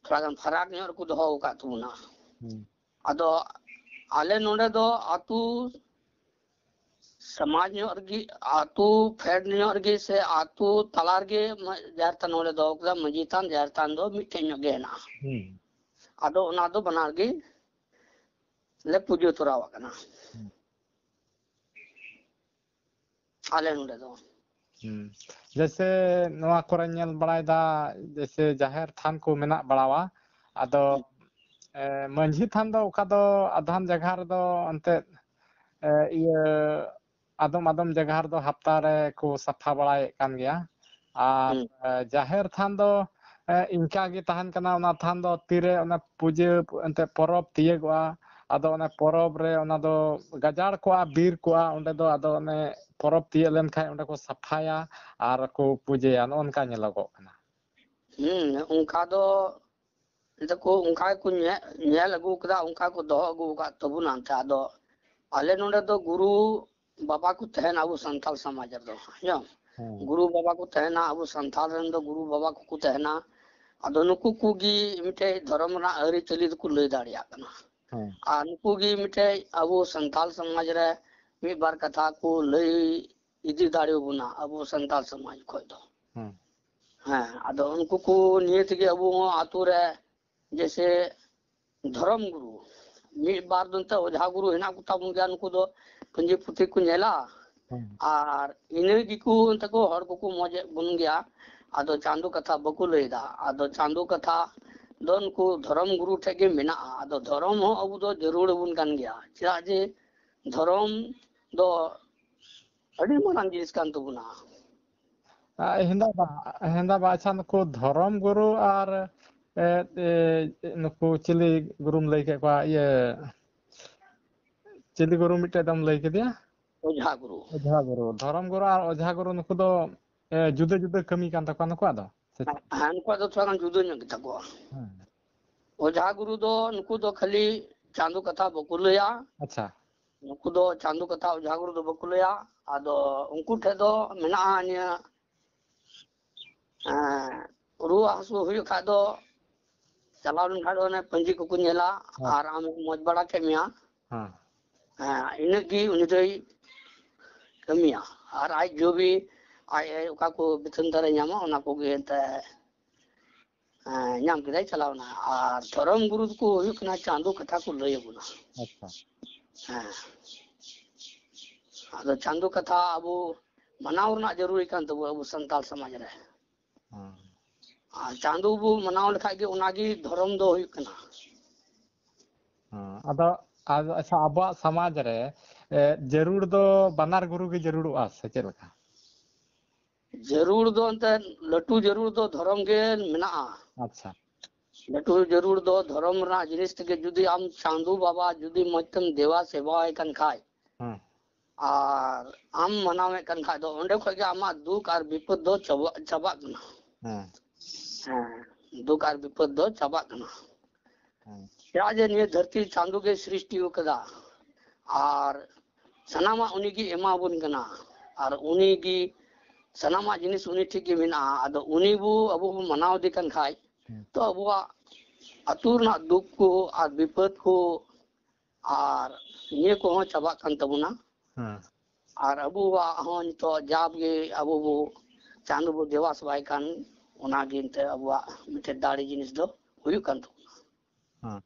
ᱛᱷᱚᱲᱟ ᱜᱟᱱ ᱯᱷᱟᱨᱟᱠ ᱧᱚᱜ ᱨᱮᱠᱚ ᱫᱚᱦᱚ ᱟᱠᱟᱫ ᱛᱟᱵᱚᱱᱟ᱾ ᱦᱩᱸ᱾ ᱟᱫᱚ ᱟᱞᱮ ᱱᱚᱰᱮ ᱫᱚ ᱟᱹᱛᱩ ᱥᱚᱢᱟᱡᱽ ᱧᱚᱜ ᱨᱮᱜᱮ, ᱟᱹᱛᱩ ᱯᱷᱮᱰ ᱧᱚᱜ ᱨᱮᱜᱮ ᱥᱮ ᱟᱹᱛᱩ ᱛᱟᱞᱟ ᱨᱮᱜᱮ ᱢᱟ-, ᱡᱟᱦᱮᱨ ᱛᱷᱟᱱ ᱱᱚᱰᱮ ᱫᱚᱦᱚ ᱠᱟᱫᱟ, ᱢᱟᱹᱡᱷᱤ ᱛᱷᱟᱱ, ᱡᱟᱦᱮᱨ ᱛᱷᱟᱱ ᱫᱚ ᱢᱤᱫᱴᱷᱮᱡ ᱧᱚᱜ ᱜᱮ ᱦᱮᱱᱟᱜᱼᱟ᱾ ᱦᱩᱸ᱾ ᱟᱫᱚ ᱚᱱᱟ ᱫᱚ ᱵᱟᱱᱟᱨ ᱜᱮ ᱞᱮ ᱯᱩᱡᱟᱹ ᱛᱚᱨᱟᱣᱟᱜ ᱠᱟᱱᱟ᱾ ᱦᱩᱸ᱾ ᱟᱞᱮ ᱱᱚᱰᱮ ᱫᱚ᱾ ᱦᱩᱸ᱾ ᱡᱮᱭᱥᱮ ᱱᱚᱣᱟ ᱠᱚᱨᱮ ᱧᱮᱞ ᱵᱟᱲᱟᱭᱮᱫᱟ, ᱡᱮᱭᱥᱮ ᱡᱟᱦᱮᱨ ᱛᱷᱟᱱ ᱠᱚ ᱢᱮᱱᱟᱜ ᱵᱟᱲᱟᱣᱟ, ᱟᱫᱚ, ᱦᱩᱸ᱾ ᱮ, ᱢᱟᱹᱡᱷᱤ ᱛᱷᱟᱱ ᱫᱚ ᱚᱠᱟ ᱫᱚ ᱟᱫᱷᱟᱱ ᱡᱟᱭᱜᱟ ᱨᱮᱫᱚ ᱮᱱᱛᱮᱫ, ᱮ, ᱤᱭᱟᱹ, ᱟᱫᱚᱢ ᱟᱫᱚᱢ ᱡᱟᱭᱜᱟ ᱨᱮᱫᱚ ᱦᱟᱯᱛᱟ ᱨᱮ ᱠᱚ ᱥᱟᱯᱷᱟ ᱵᱟᱲᱟᱭᱮᱫ ᱠᱟᱱ ᱜᱮᱭᱟ᱾ ᱟᱨ, ᱦᱩᱸ᱾ ᱮ, ᱡᱟᱦᱮᱨ ᱛᱷᱟᱱ ᱫᱚ, ᱮ, ᱤᱱᱠᱟ ᱜᱮ ᱛᱟᱦᱮᱱ ᱠᱟᱱᱟ᱾ ᱚᱱᱟ ᱛᱷᱟᱱ ᱫᱚ ᱛᱤᱨᱮ ᱚᱱᱟ ᱯᱩᱡᱟᱹ ᱮᱱᱛᱮᱫ ᱯᱚᱨᱚᱵᱽ ᱛᱤᱭᱟᱹᱜᱚᱜᱼᱟ, ᱟᱫᱚ ᱚᱱᱟ ᱯᱚᱨᱚᱵᱽ ᱨᱮ ᱚᱱᱟ ᱫᱚ ᱜᱟᱡᱟᱲ ᱠᱚᱜᱼᱟ, ᱵᱤᱨ ᱠᱚᱜᱼᱟ, ᱚᱸᱰᱮ ᱫᱚ ᱟᱫᱚ ᱚᱱᱮ ᱯᱚᱨᱚᱵᱽ ᱛᱤᱭᱟᱹᱜ ᱞᱮᱱᱠᱷᱟᱱ ᱚᱸᱰᱮ ᱠᱚ ᱥᱟᱯᱷᱟᱭᱟ ᱟᱨ ᱠᱚ ᱯᱩᱡᱟᱹᱭᱟ, ᱱᱚᱜᱼᱚ ᱱᱚᱝᱠᱟ ᱧᱮᱞᱚᱜᱚᱜ ᱠᱟᱱᱟ᱾ ᱦᱩᱸ, ᱚᱱᱠᱟ ᱫᱚ ᱮᱱᱛᱮ ᱠᱚ ᱚᱱᱠᱟ ᱜᱮᱠᱚ ᱧᱮ-, ᱧᱮᱞ ᱟᱹᱜᱩ ᱠᱟᱫᱟ, ᱚᱱᱠᱟ ᱠᱚ ᱫᱚᱦᱚ ᱟᱹᱜᱩ ᱟᱠᱟᱫ ᱛᱟᱵᱚᱱᱟ᱾ ᱮᱱᱛᱮ ᱟᱫᱚ ᱟᱞᱮ ᱱᱚᱰᱮ ᱫᱚ ᱜᱩᱨᱩ ᱵᱟᱵᱟ ᱠᱚ ᱛᱟᱦᱮᱱᱟ ᱟᱵᱚ ᱥᱟᱱᱛᱟᱲ ᱥᱚᱢᱟᱡᱽ ᱨᱮᱫᱚ, ᱦᱮᱸ᱾ ᱜᱩᱨᱩ ᱵᱟᱵᱟ ᱠᱚ ᱛᱟᱦᱮᱱᱟ, ᱟᱵᱚ ᱥᱟᱱᱛᱟᱲ ᱨᱮᱱ ᱫᱚ ᱜᱩᱨᱩ ᱵᱟᱵᱟ ᱠᱚᱠᱚ ᱛᱟᱦᱮᱱᱟ᱾ ᱟᱫᱚ ᱱᱩᱠᱩ ᱠᱚᱜᱮ ᱢᱤᱫᱴᱮᱡ ᱫᱷᱚᱨᱚᱢ ᱨᱮᱱᱟᱜ ᱟᱹᱨᱤᱪᱟᱹᱞᱤ ᱫᱚᱠᱚ ᱞᱟᱹᱭ ᱫᱟᱲᱮᱭᱟᱜ ᱠᱟᱱᱟ᱾ ᱦᱮᱸ᱾ ᱟᱨ ᱱᱩᱠᱩ ᱜᱮ ᱢᱤᱫᱴᱮᱡ ᱟᱵᱚ ᱥᱟᱱᱛᱟᱲ ᱥᱚᱢᱟᱡᱽ ᱨᱮ ᱢᱤᱫ ᱵᱟᱨ ᱠᱟᱛᱷᱟ ᱠᱚ ᱞᱟᱹᱭ ᱤᱫᱤ ᱫᱟᱲᱮᱭᱟᱵᱚᱱᱟ ᱟᱵᱚ ᱥᱟᱱᱛᱟᱲ ᱥᱚᱢᱟᱡᱽ ᱠᱷᱚᱡ ᱫᱚ᱾ ᱦᱮᱸ᱾ ᱦᱮᱸ, ᱟᱫᱚ ᱩᱱᱠᱩ ᱠᱚ ᱱᱤᱭᱮ ᱛᱮᱜᱮ ᱟᱵᱚ ᱦᱚᱸ ᱟᱛᱳ ᱨᱮ ᱡᱮᱭᱥᱮ ᱫᱷᱚᱨᱚᱢ ᱜᱩᱨᱩ, ᱢᱤᱫ ᱵᱟᱨ ᱫᱚ ᱮᱱᱛᱮ ᱚᱡᱷᱟ ᱜᱩᱨᱩ ᱦᱮᱱᱟᱜ ᱠᱚᱛᱟ ᱵᱚᱱ ᱜᱮᱭᱟ, ᱱᱩᱠᱩ ᱫᱚ ᱯᱟᱹᱧᱡᱤ ᱯᱩᱛᱷᱤ ᱠᱚ ᱧᱮᱞᱟ, ᱦᱮᱸ᱾ ᱟᱨ ᱤᱱᱟᱹ ᱜᱮᱠᱚ ᱚᱱᱛᱮ ᱠᱚ ᱦᱚᱲ ᱠᱚᱠᱚ ᱢᱚᱡᱮᱫ ᱵᱚᱱ ᱜᱮᱭᱟ᱾ ᱟᱫᱚ ᱪᱟᱸᱫᱚ ᱠᱟᱛᱷᱟ ᱵᱟᱠᱚ ᱞᱟᱹᱭᱫᱟ᱾ ᱟᱫᱚ ᱪᱟᱸᱫᱚ ᱠᱟᱛᱷᱟ ᱫᱚ ᱱᱩᱠᱩ ᱫᱷᱚᱨᱚᱢ ᱜᱩᱨᱩ ᱴᱷᱮᱡ ᱜᱮ ᱢᱮᱱᱟᱜᱼᱟ᱾ ᱟᱫᱚ ᱫᱷᱚᱨᱚᱢ ᱦᱚᱸ ᱟᱵᱚ ᱫᱚ ᱡᱟᱹᱨᱩᱲ ᱟᱵᱚᱱ ᱠᱟᱱ ᱜᱮᱭᱟ, ᱪᱮᱫᱟᱜ ᱡᱮ ᱫᱷᱚᱨᱚᱢ ᱫᱚ ᱟᱹᱰᱤ ᱢᱟᱨᱟᱝ ᱡᱤᱱᱤᱥ ᱠᱟᱱ ᱛᱟᱵᱚᱱᱟ᱾ ᱟ, ᱦᱮᱸᱫᱟ ᱵᱟ, ᱦᱮᱸᱫᱟ ᱵᱟ, ᱟᱪᱪᱷᱟ, ᱱᱩᱠᱩ ᱫᱷᱚᱨᱚᱢ ᱜᱩᱨᱩ ᱟᱨ, ᱮ, ᱮ, ᱱᱩᱠᱩ ᱪᱤᱞᱤ ᱜᱩᱨᱩᱢ ᱞᱟᱹᱭ ᱠᱮᱫ ᱠᱚᱣᱟ, ᱤᱭᱟᱹ, ᱪᱤᱞᱤ ᱜᱩᱨᱩ ᱢᱤᱫᱴᱮᱡ ᱫᱚᱢ ᱞᱟᱹᱭ ᱠᱮᱫᱮᱭᱟ? ᱚᱡᱷᱟ ᱜᱩᱨᱩ᱾ ᱚᱡᱷᱟ ᱜᱩᱨᱩ, ᱫᱷᱚᱨᱚᱢ ᱜᱩᱨᱩ ᱟᱨ ᱚᱡᱷᱟ ᱜᱩᱨᱩ, ᱱᱩᱠᱩ ᱫᱚ, ᱮ, ᱡᱩᱫᱟᱹ ᱡᱩᱫᱟᱹ ᱠᱟᱹᱢᱤ ᱠᱟᱱ ᱛᱟᱠᱚᱣᱟ ᱱᱩᱠᱩᱣᱟᱜ ᱫᱚ, ᱥᱮ ᱪᱮᱫ? ᱦᱮᱸ, ᱱᱩᱠᱩᱣᱟᱜ ᱫᱚ ᱛᱷᱚᱲᱟ ᱜᱟᱱ ᱡᱩᱫᱟᱹ ᱧᱚᱜ ᱜᱮᱛᱟ ᱠᱚᱣᱟ᱾ ᱦᱮᱸ᱾ ᱚᱡᱷᱟ ᱜᱩᱨᱩ ᱫᱚ ᱱᱩᱠᱩ ᱫᱚ ᱠᱷᱟᱹᱞᱤ ᱪᱟᱸᱫᱚ ᱠᱟᱛᱷᱟ ᱵᱟᱠᱚ ᱞᱟᱹᱭᱟ᱾ ᱟᱪᱪᱷᱟ᱾ ᱱᱩᱠᱩ ᱫᱚ ᱪᱟᱸᱫᱚ ᱠᱟᱛᱷᱟ ᱚᱡᱷᱟ ᱜᱩᱨᱩ ᱫᱚ ᱵᱟᱠᱚ ᱞᱟᱹᱭᱟ᱾ ᱟᱫᱚ ᱩᱱᱠᱩ ᱴᱷᱮᱡ ᱫᱚ ᱢᱮᱱᱟᱜᱼᱟ ᱱᱤᱭᱟᱹ, ᱮᱸ, ᱨᱩᱣᱟᱹ ᱦᱟᱹᱥᱩ ᱦᱩᱭᱩᱜ ᱠᱷᱟᱡ ᱫᱚ ᱪᱟᱞᱟᱣ ᱞᱮᱱᱠᱷᱟᱡ ᱫᱚ ᱚᱱᱮ ᱯᱟᱹᱧᱡᱤ ᱠᱚᱠᱚ ᱧᱮᱞᱟ᱾ ᱦᱮᱸ᱾ ᱟᱨ ᱟᱢᱮ ᱢᱚᱡᱽ ᱵᱟᱲᱟ ᱠᱮᱫ ᱢᱮᱭᱟ᱾ ᱦᱮᱸ᱾ ᱦᱮᱸ, ᱤᱱᱟᱹᱜ ᱜᱮ ᱩᱱᱤ ᱫᱚᱭ ᱠᱟᱹᱢᱤᱭᱟ᱾ ᱟᱨ ᱟᱡ ᱡᱚ ᱵᱤ, ᱟᱡ, ᱟᱡ ᱚᱠᱟ ᱠᱚ ᱵᱤᱛᱷᱟᱹᱱ ᱫᱟᱨᱮ ᱧᱟᱢᱟ, ᱚᱱᱟ ᱠᱚᱜᱮ ᱮᱱᱛᱮ, ᱦᱮᱸ, ᱧᱟᱢ ᱠᱮᱫᱟᱭ, ᱪᱟᱞᱟᱣ ᱮᱱᱟ᱾ ᱟᱨ ᱫᱷᱚᱨᱚᱢ ᱜᱩᱨᱩ ᱫᱚᱠᱚ ᱦᱩᱭᱩᱜ ᱠᱟᱱᱟ ᱪᱟᱸᱫᱚ ᱠᱟᱛᱷᱟ ᱠᱚ ᱞᱟᱹᱭ ᱟᱵᱚᱱᱟ᱾ ᱟᱪᱪᱷᱟ᱾ ᱦᱮᱸ᱾ ᱟᱫᱚ ᱪᱟᱸᱫᱚ ᱠᱟᱛᱷᱟ ᱟᱵᱚ ᱢᱟᱱᱟᱣ ᱨᱮᱱᱟᱜ ᱡᱟᱹᱨᱩᱨᱤ ᱠᱟᱱ ᱛᱟᱵᱚᱱᱟ ᱟᱵᱚ ᱥᱟᱱᱛᱟᱲ ᱥᱚᱢᱟᱡᱽ ᱨᱮ᱾ ᱦᱮᱸ᱾ ᱟᱨ ᱪᱟᱸᱫᱚ ᱵᱚ ᱢᱟᱱᱟᱣ ᱞᱮᱠᱷᱟᱡ ᱜᱮ ᱚᱱᱟᱜᱮ ᱫᱷᱚᱨᱚᱢ ᱫᱚ ᱦᱩᱭᱩᱜ ᱠᱟᱱᱟ᱾ ᱦᱮᱸ, ᱟᱫᱚ, ᱟᱫᱚ ᱟᱪᱪᱷᱟ, ᱟᱵᱚᱣᱟᱜ ᱥᱚᱢᱟᱡᱽ ᱨᱮ, ᱮ, ᱡᱟᱹᱨᱩᱲ ᱫᱚ ᱵᱟᱱᱟᱨ ᱜᱩᱨᱩ ᱜᱮ ᱡᱟᱹᱨᱩᱲᱚᱜᱼᱟ ᱥᱮ ᱪᱮᱫ ᱞᱮᱠᱟ? ᱡᱟᱹᱨᱩᱲ ᱫᱚ ᱮᱱᱛᱮᱫ ᱞᱟᱹᱴᱩ ᱡᱟᱹᱨᱩᱲ ᱫᱚ ᱫᱷᱚᱨᱚᱢ ᱜᱮ ᱢᱮᱱᱟᱜᱼᱟ᱾ ᱟᱪᱪᱷᱟ᱾ ᱞᱟᱹᱴᱩ ᱡᱟᱹᱨᱩᱲ ᱫᱚ ᱫᱷᱚᱨᱚᱢ ᱨᱮᱱᱟᱜ ᱡᱤᱱᱤᱥ ᱛᱮᱜᱮ, ᱡᱩᱫᱤ ᱟᱢ ᱪᱟᱸᱫᱚ ᱵᱟᱵᱟ ᱡᱩᱫᱤ ᱢᱚᱡᱽ ᱛᱮᱢ ᱫᱮᱵᱟ ᱥᱮᱵᱟᱣᱟᱭ ᱠᱟᱱ ᱠᱷᱟᱡ, ᱦᱮᱸ᱾ ᱟᱨ ᱟᱢ ᱢᱟᱱᱟᱣᱮᱫ ᱠᱟᱱ ᱠᱷᱟᱡ ᱫᱚ ᱚᱸᱰᱮ ᱠᱷᱚᱡ ᱜᱮ ᱟᱢᱟᱜ ᱫᱩᱠ ᱟᱨ ᱵᱤᱯᱚᱫ ᱫᱚ ᱪᱟᱵᱟᱜ, ᱪᱟᱵᱟᱜ ᱠᱟᱱᱟ᱾ ᱦᱮᱸ᱾ ᱦᱮᱸ, ᱫᱩᱠ ᱟᱨ ᱵᱤᱯᱚᱫ ᱫᱚ ᱪᱟᱵᱟᱜ ᱠᱟᱱᱟ᱾ ᱦᱮᱸ᱾ ᱪᱮᱫᱟᱜ ᱡᱮ ᱱᱤᱭᱟᱹ ᱫᱷᱟᱹᱨᱛᱤ ᱪᱟᱸᱫᱚ ᱜᱮ ᱥᱨᱤᱥᱴᱤ ᱟᱠᱟᱫᱟ ᱟᱨ ᱥᱟᱱᱟᱢᱟᱜ ᱩᱱᱤ ᱜᱮ ᱮᱢᱟᱵᱚᱱ ᱠᱟᱱᱟ᱾ ᱟᱨ ᱩᱱᱤ ᱜᱮ ᱥᱟᱱᱟᱢᱟᱜ ᱡᱤᱱᱤᱥ ᱩᱱᱤ ᱴᱷᱮᱡ ᱜᱮ ᱢᱮᱱᱟᱜᱼᱟ᱾ ᱟᱫᱚ ᱩᱱᱤ ᱵᱚ, ᱟᱵᱚ ᱵᱚ ᱢᱟᱱᱟᱣ ᱤᱫᱤ ᱠᱟᱱ ᱠᱷᱟᱡ, ᱦᱮᱸ᱾ ᱛᱚ ᱟᱵᱚᱣᱟᱜ ᱟᱹᱛᱩ ᱨᱮᱱᱟᱜ ᱫᱩᱠ ᱠᱚ ᱟᱨ ᱵᱤᱯᱚᱫ ᱠᱚ ᱟᱨ ᱱᱤᱭᱟᱹ ᱠᱚᱦᱚᱸ ᱪᱟᱵᱟᱜ ᱠᱟᱱ ᱛᱟᱵᱚᱱᱟ᱾ ᱦᱮᱸ᱾ ᱟᱨ ᱟᱵᱚᱣᱟᱜ ᱦᱚᱸ ᱱᱤᱛᱚᱜ ᱡᱟᱵ ᱜᱮ ᱟᱵᱚ ᱵᱚ ᱪᱟᱸᱫᱚ ᱵᱚ ᱫᱮᱵᱟ ᱥᱮᱵᱟᱭ ᱠᱟᱱ, ᱚᱱᱟ ᱜᱮ ᱮᱱᱛᱮ ᱟᱵᱚᱣᱟᱜ ᱢᱤᱫᱴᱮᱡ ᱫᱟᱲᱮ ᱡᱤᱱᱤᱥ ᱫᱚ ᱦᱩᱭᱩᱜ ᱠᱟᱱ ᱛᱟᱵᱚᱱᱟ᱾ ᱦᱮᱸ᱾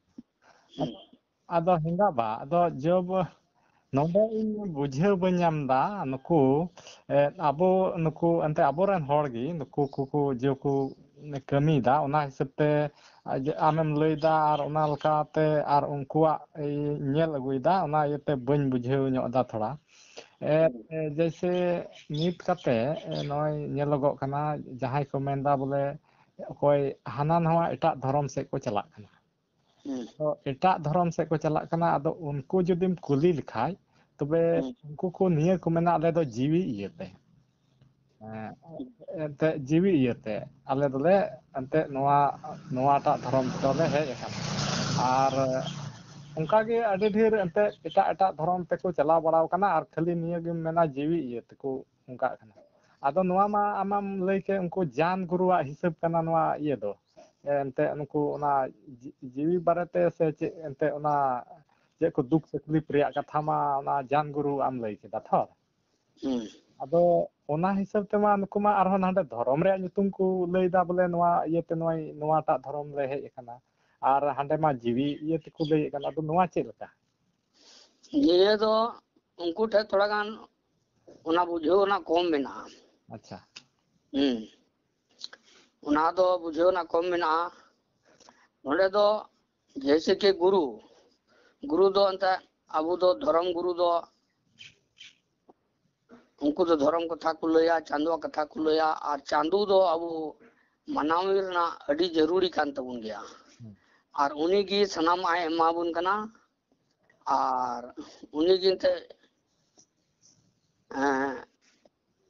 ᱦᱩᱸ᱾ ᱟᱫᱚ ᱦᱮᱸᱫᱟ ᱵᱟ, ᱟᱫᱚ ᱡᱚᱵ ᱱᱚᱰᱮ ᱤᱧ ᱵᱩᱡᱷᱟᱹᱣ ᱵᱟᱹᱧ ᱧᱟᱢ ᱮᱫᱟ, ᱱᱩᱠᱩ, ᱮ, ᱟᱵᱚ, ᱱᱩᱠᱩ ᱮᱱᱛᱮ ᱟᱵᱚᱨᱮᱱ ᱦᱚᱲ ᱜᱮ, ᱱᱩᱠᱩ ᱠᱚᱠᱚ ᱡᱮ ᱠᱚ ᱠᱟᱹᱢᱤᱭᱮᱫᱟ, ᱚᱱᱟ ᱦᱤᱥᱟᱹᱵ ᱛᱮ, ᱟ, ᱡᱮ ᱟᱢᱮᱢ ᱞᱟᱹᱭᱫᱟ ᱟᱨ ᱚᱱᱟ ᱞᱮᱠᱟᱛᱮ ᱟᱨ ᱩᱱᱠᱩᱣᱟᱜ ᱤᱧ ᱧᱮᱞ ᱟᱹᱜᱩᱭᱮᱫᱟ, ᱚᱱᱟ ᱤᱭᱟᱹᱛᱮ ᱵᱟᱹᱧ ᱵᱩᱡᱷᱟᱹᱣ ᱧᱚᱜ ᱮᱫᱟ ᱛᱷᱚᱲᱟ᱾ ᱮ, ᱮ, ᱡᱮᱭᱥᱮ ᱱᱤᱛ ᱠᱟᱛᱮ, ᱮ, ᱱᱚᱜᱼᱚᱭ ᱧᱮᱞᱚᱜᱚᱜ ᱠᱟᱱᱟ, ᱡᱟᱦᱟᱸᱭ ᱠᱚ ᱢᱮᱱᱫᱟ ᱵᱚᱞᱮ ᱚᱠᱚᱭ ᱦᱟᱱᱟ ᱱᱟᱣᱟ ᱮᱴᱟᱜ ᱫᱷᱚᱨᱚᱢ ᱥᱮᱫ ᱠᱚ ᱪᱟᱞᱟᱜ ᱠᱟᱱᱟ᱾ ᱦᱩᱸ᱾ ᱛᱚ ᱮᱴᱟᱜ ᱫᱷᱚᱨᱚᱢ ᱥᱮᱫ ᱠᱚ ᱪᱟᱞᱟᱜ ᱠᱟᱱᱟ, ᱟᱫᱚ ᱩᱱᱠᱩ ᱡᱩᱫᱤᱢ ᱠᱩᱞᱤ ᱞᱮᱠᱷᱟᱡ, ᱛᱚᱵᱮ ᱦᱩᱸ᱾ ᱩᱱᱠᱩ ᱠᱚ ᱱᱤᱭᱟᱹ ᱠᱚ ᱢᱮᱱᱟ, "ᱟᱞᱮ ᱫᱚ ᱡᱤᱣᱤ ᱤᱭᱟᱹᱛᱮ, ᱮᱸ, ᱮᱱᱛᱮᱫ ᱡᱤᱣᱤ ᱤᱭᱟᱹᱛᱮ ᱟᱞᱮ ᱫᱚᱞᱮ ᱮᱱᱛᱮᱫ ᱱᱚᱣᱟ, ᱱᱚᱣᱟᱴᱟᱜ ᱫᱷᱚᱨᱚᱢ ᱛᱮᱫᱚᱞᱮ ᱦᱮᱡ ᱟᱠᱟᱱᱟ᱾" ᱟᱨ ᱚᱱᱠᱟᱜᱮ ᱟᱹᱰᱤ ᱰᱷᱮᱨ ᱮᱱᱛᱮᱫ ᱮᱴᱟᱜ ᱮᱴᱟᱜ ᱫᱷᱚᱨᱚᱢ ᱛᱮᱠᱚ ᱪᱟᱞᱟᱣ ᱵᱟᱲᱟᱣ ᱠᱟᱱᱟ, ᱟᱨ ᱠᱷᱟᱹᱞᱤ ᱱᱤᱭᱟᱹ ᱜᱮᱢ ᱢᱮᱱᱟ ᱡᱤᱣᱤ ᱤᱭᱟᱹ ᱛᱮᱠᱚ ᱚᱱᱠᱟᱜ ᱠᱟᱱᱟ᱾ ᱟᱫᱚ ᱱᱚᱣᱟ ᱢᱟ ᱟᱢᱮᱢ ᱞᱟᱹᱭ ᱠᱮᱫ, ᱩᱱᱠᱩ ᱡᱟᱱ ᱜᱩᱨᱩᱣᱟᱜ ᱦᱤᱥᱟᱹᱵ ᱠᱟᱱᱟ ᱱᱚᱣᱟ ᱤᱭᱟᱹ ᱫᱚ᱾ ᱮᱱᱛᱮᱫ ᱱᱩᱠᱩ ᱚᱱᱟ ᱡᱤ-, ᱡᱤᱣᱤ ᱵᱟᱨᱮᱛᱮ ᱥᱮ ᱪᱮᱫ, ᱮᱱᱛᱮᱫ ᱚᱱᱟ ᱪᱮᱫ ᱠᱚ ᱫᱩᱠ ᱛᱟᱠᱞᱤᱯ ᱨᱮᱭᱟᱜ ᱠᱟᱛᱷᱟ ᱢᱟ ᱚᱱᱟ ᱡᱟᱱ ᱜᱩᱨᱩ ᱟᱢ ᱞᱟᱹᱭ ᱠᱮᱫᱟ ᱛᱷᱚ᱾ ᱦᱩᱸ᱾ ᱟᱫᱚ ᱚᱱᱟ ᱦᱤᱥᱟᱹᱵ ᱛᱮᱢᱟ ᱱᱩᱠᱩ ᱢᱟ ᱟᱨᱦᱚᱸ ᱱᱟᱰᱮ ᱫᱷᱚᱨᱚᱢ ᱨᱮᱭᱟᱜ ᱧᱩᱛᱩᱢ ᱠᱚ ᱞᱟᱹᱭᱫᱟ, ᱵᱚᱞᱮ ᱱᱚᱣᱟ ᱤᱭᱟᱹᱛᱮ ᱱᱚᱣᱟ, ᱱᱚᱣᱟᱴᱟᱜ ᱫᱷᱚᱨᱚᱢ ᱞᱮ ᱦᱮᱡ ᱟᱠᱟᱱᱟ, ᱟᱨ ᱦᱟᱸᱰᱮ ᱢᱟ ᱡᱤᱣᱤ ᱤᱭᱟᱹ ᱛᱮᱠᱚ ᱞᱟᱹᱭᱮᱫ ᱠᱟᱱᱟ᱾ ᱟᱫᱚ ᱱᱚᱣᱟ ᱪᱮᱫ ᱞᱮᱠᱟ? ᱱᱤᱭᱟᱹ ᱫᱚ ᱩᱱᱠᱩ ᱴᱷᱮᱱ ᱛᱷᱚᱲᱟ ᱜᱟᱱ ᱚᱱᱟ ᱵᱩᱡᱷᱟᱹᱣ ᱨᱮᱱᱟᱜ ᱠᱚᱢ ᱢᱮᱱᱟᱜᱼᱟ᱾ ᱟᱪᱪᱷᱟ᱾ ᱦᱩᱸ᱾ ᱚᱱᱟ ᱫᱚ ᱵᱩᱡᱷᱟᱹᱣ ᱨᱮᱱᱟᱜ ᱠᱚᱢ ᱢᱮᱱᱟᱜᱼᱟ᱾ ᱱᱚᱰᱮ ᱫᱚ ᱡᱮᱭᱥᱮ ᱠᱤ ᱜᱩᱨᱩ, ᱜᱩᱨᱩ ᱫᱚ ᱮᱱᱛᱮ ᱟᱵᱚ ᱫᱚ ᱫᱷᱚᱨᱚᱢ ᱜᱩᱨᱩ ᱫᱚ, ᱩᱱᱠᱩ ᱫᱚ ᱫᱷᱚᱨᱚᱢ ᱠᱟᱛᱷᱟ ᱠᱚ ᱞᱟᱹᱭᱟ, ᱪᱟᱸᱫᱳᱣᱟᱜ ᱠᱟᱛᱷᱟ ᱠᱚ ᱞᱟᱹᱭᱟ, ᱟᱨ ᱪᱟᱸᱫᱳ ᱫᱚ ᱟᱵᱚ ᱢᱟᱱᱟᱣ ᱨᱮᱱᱟᱜ ᱟᱹᱰᱤ ᱡᱟᱹᱨᱩᱲᱤ ᱠᱟᱱ ᱛᱟᱵᱚᱱ ᱜᱮᱭᱟ᱾ ᱦᱩᱸ᱾ ᱟᱨ ᱩᱱᱤ ᱜᱮ ᱥᱟᱱᱟᱢᱟᱜ ᱮ ᱮᱢᱟ ᱵᱚᱱ ᱠᱟᱱᱟ, ᱟᱨ ᱩᱱᱤ ᱜᱮ ᱮᱱᱛᱮ, ᱮᱸ,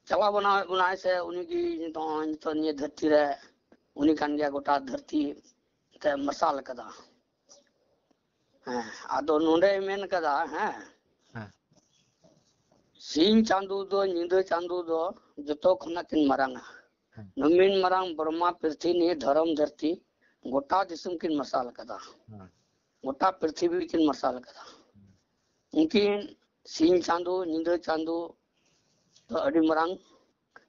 ᱪᱟᱞᱟᱣ ᱵᱟᱱᱟᱣᱮᱫ ᱵᱚᱱᱟᱭ ᱥᱮ ᱩᱱᱤ ᱜᱮ ᱱᱤᱛᱚᱜ, ᱱᱤᱛᱚᱜ ᱱᱤᱭᱟᱹ ᱫᱷᱟᱹᱨᱛᱤ ᱨᱮ ᱩᱱᱤ ᱠᱟᱱ ᱜᱮᱭᱟ, ᱜᱚᱴᱟ ᱫᱷᱟᱹᱨᱛᱤ ᱛᱮ ᱢᱟᱨᱥᱟᱞ ᱠᱟᱫᱟ᱾ ᱦᱮᱸ, ᱟᱫᱚ ᱱᱚᱰᱮᱭ ᱢᱮᱱ ᱠᱟᱫᱟ, ᱦᱮᱸ, ᱦᱮᱸ᱾ ᱥᱤᱧ ᱪᱟᱸᱫᱚ ᱫᱚ, ᱧᱤᱫᱟᱹ ᱪᱟᱸᱫᱚ ᱫᱚ ᱡᱚᱛᱚ ᱠᱷᱚᱱᱟᱜ ᱠᱤᱱ ᱢᱟᱨᱟᱝᱟ᱾ ᱦᱮᱸ᱾ ᱱᱩᱢᱤᱱ ᱢᱟᱨᱟᱝ ᱵᱨᱚᱦᱢᱟ, ᱯᱨᱤᱛᱷᱤ, ᱱᱤᱭᱟᱹ ᱫᱷᱚᱨᱚᱢ ᱫᱷᱟᱹᱨᱛᱤ ᱜᱚᱴᱟ ᱫᱤᱥᱚᱢ ᱠᱤᱱ ᱢᱟᱨᱥᱟᱞ ᱠᱟᱫᱟ᱾ ᱦᱮᱸ᱾ ᱜᱚᱴᱟ ᱯᱨᱤᱛᱷᱤᱵᱤ ᱠᱤᱱ ᱢᱟᱨᱥᱟᱞ ᱠᱟᱫᱟ᱾ ᱦᱮᱸ᱾ ᱩᱱᱠᱤᱱ ᱥᱤᱧ ᱪᱟᱸᱫᱚ, ᱧᱤᱫᱟᱹ ᱪᱟᱸᱫᱚ ᱫᱚ ᱟᱹᱰᱤ ᱢᱟᱨᱟᱝ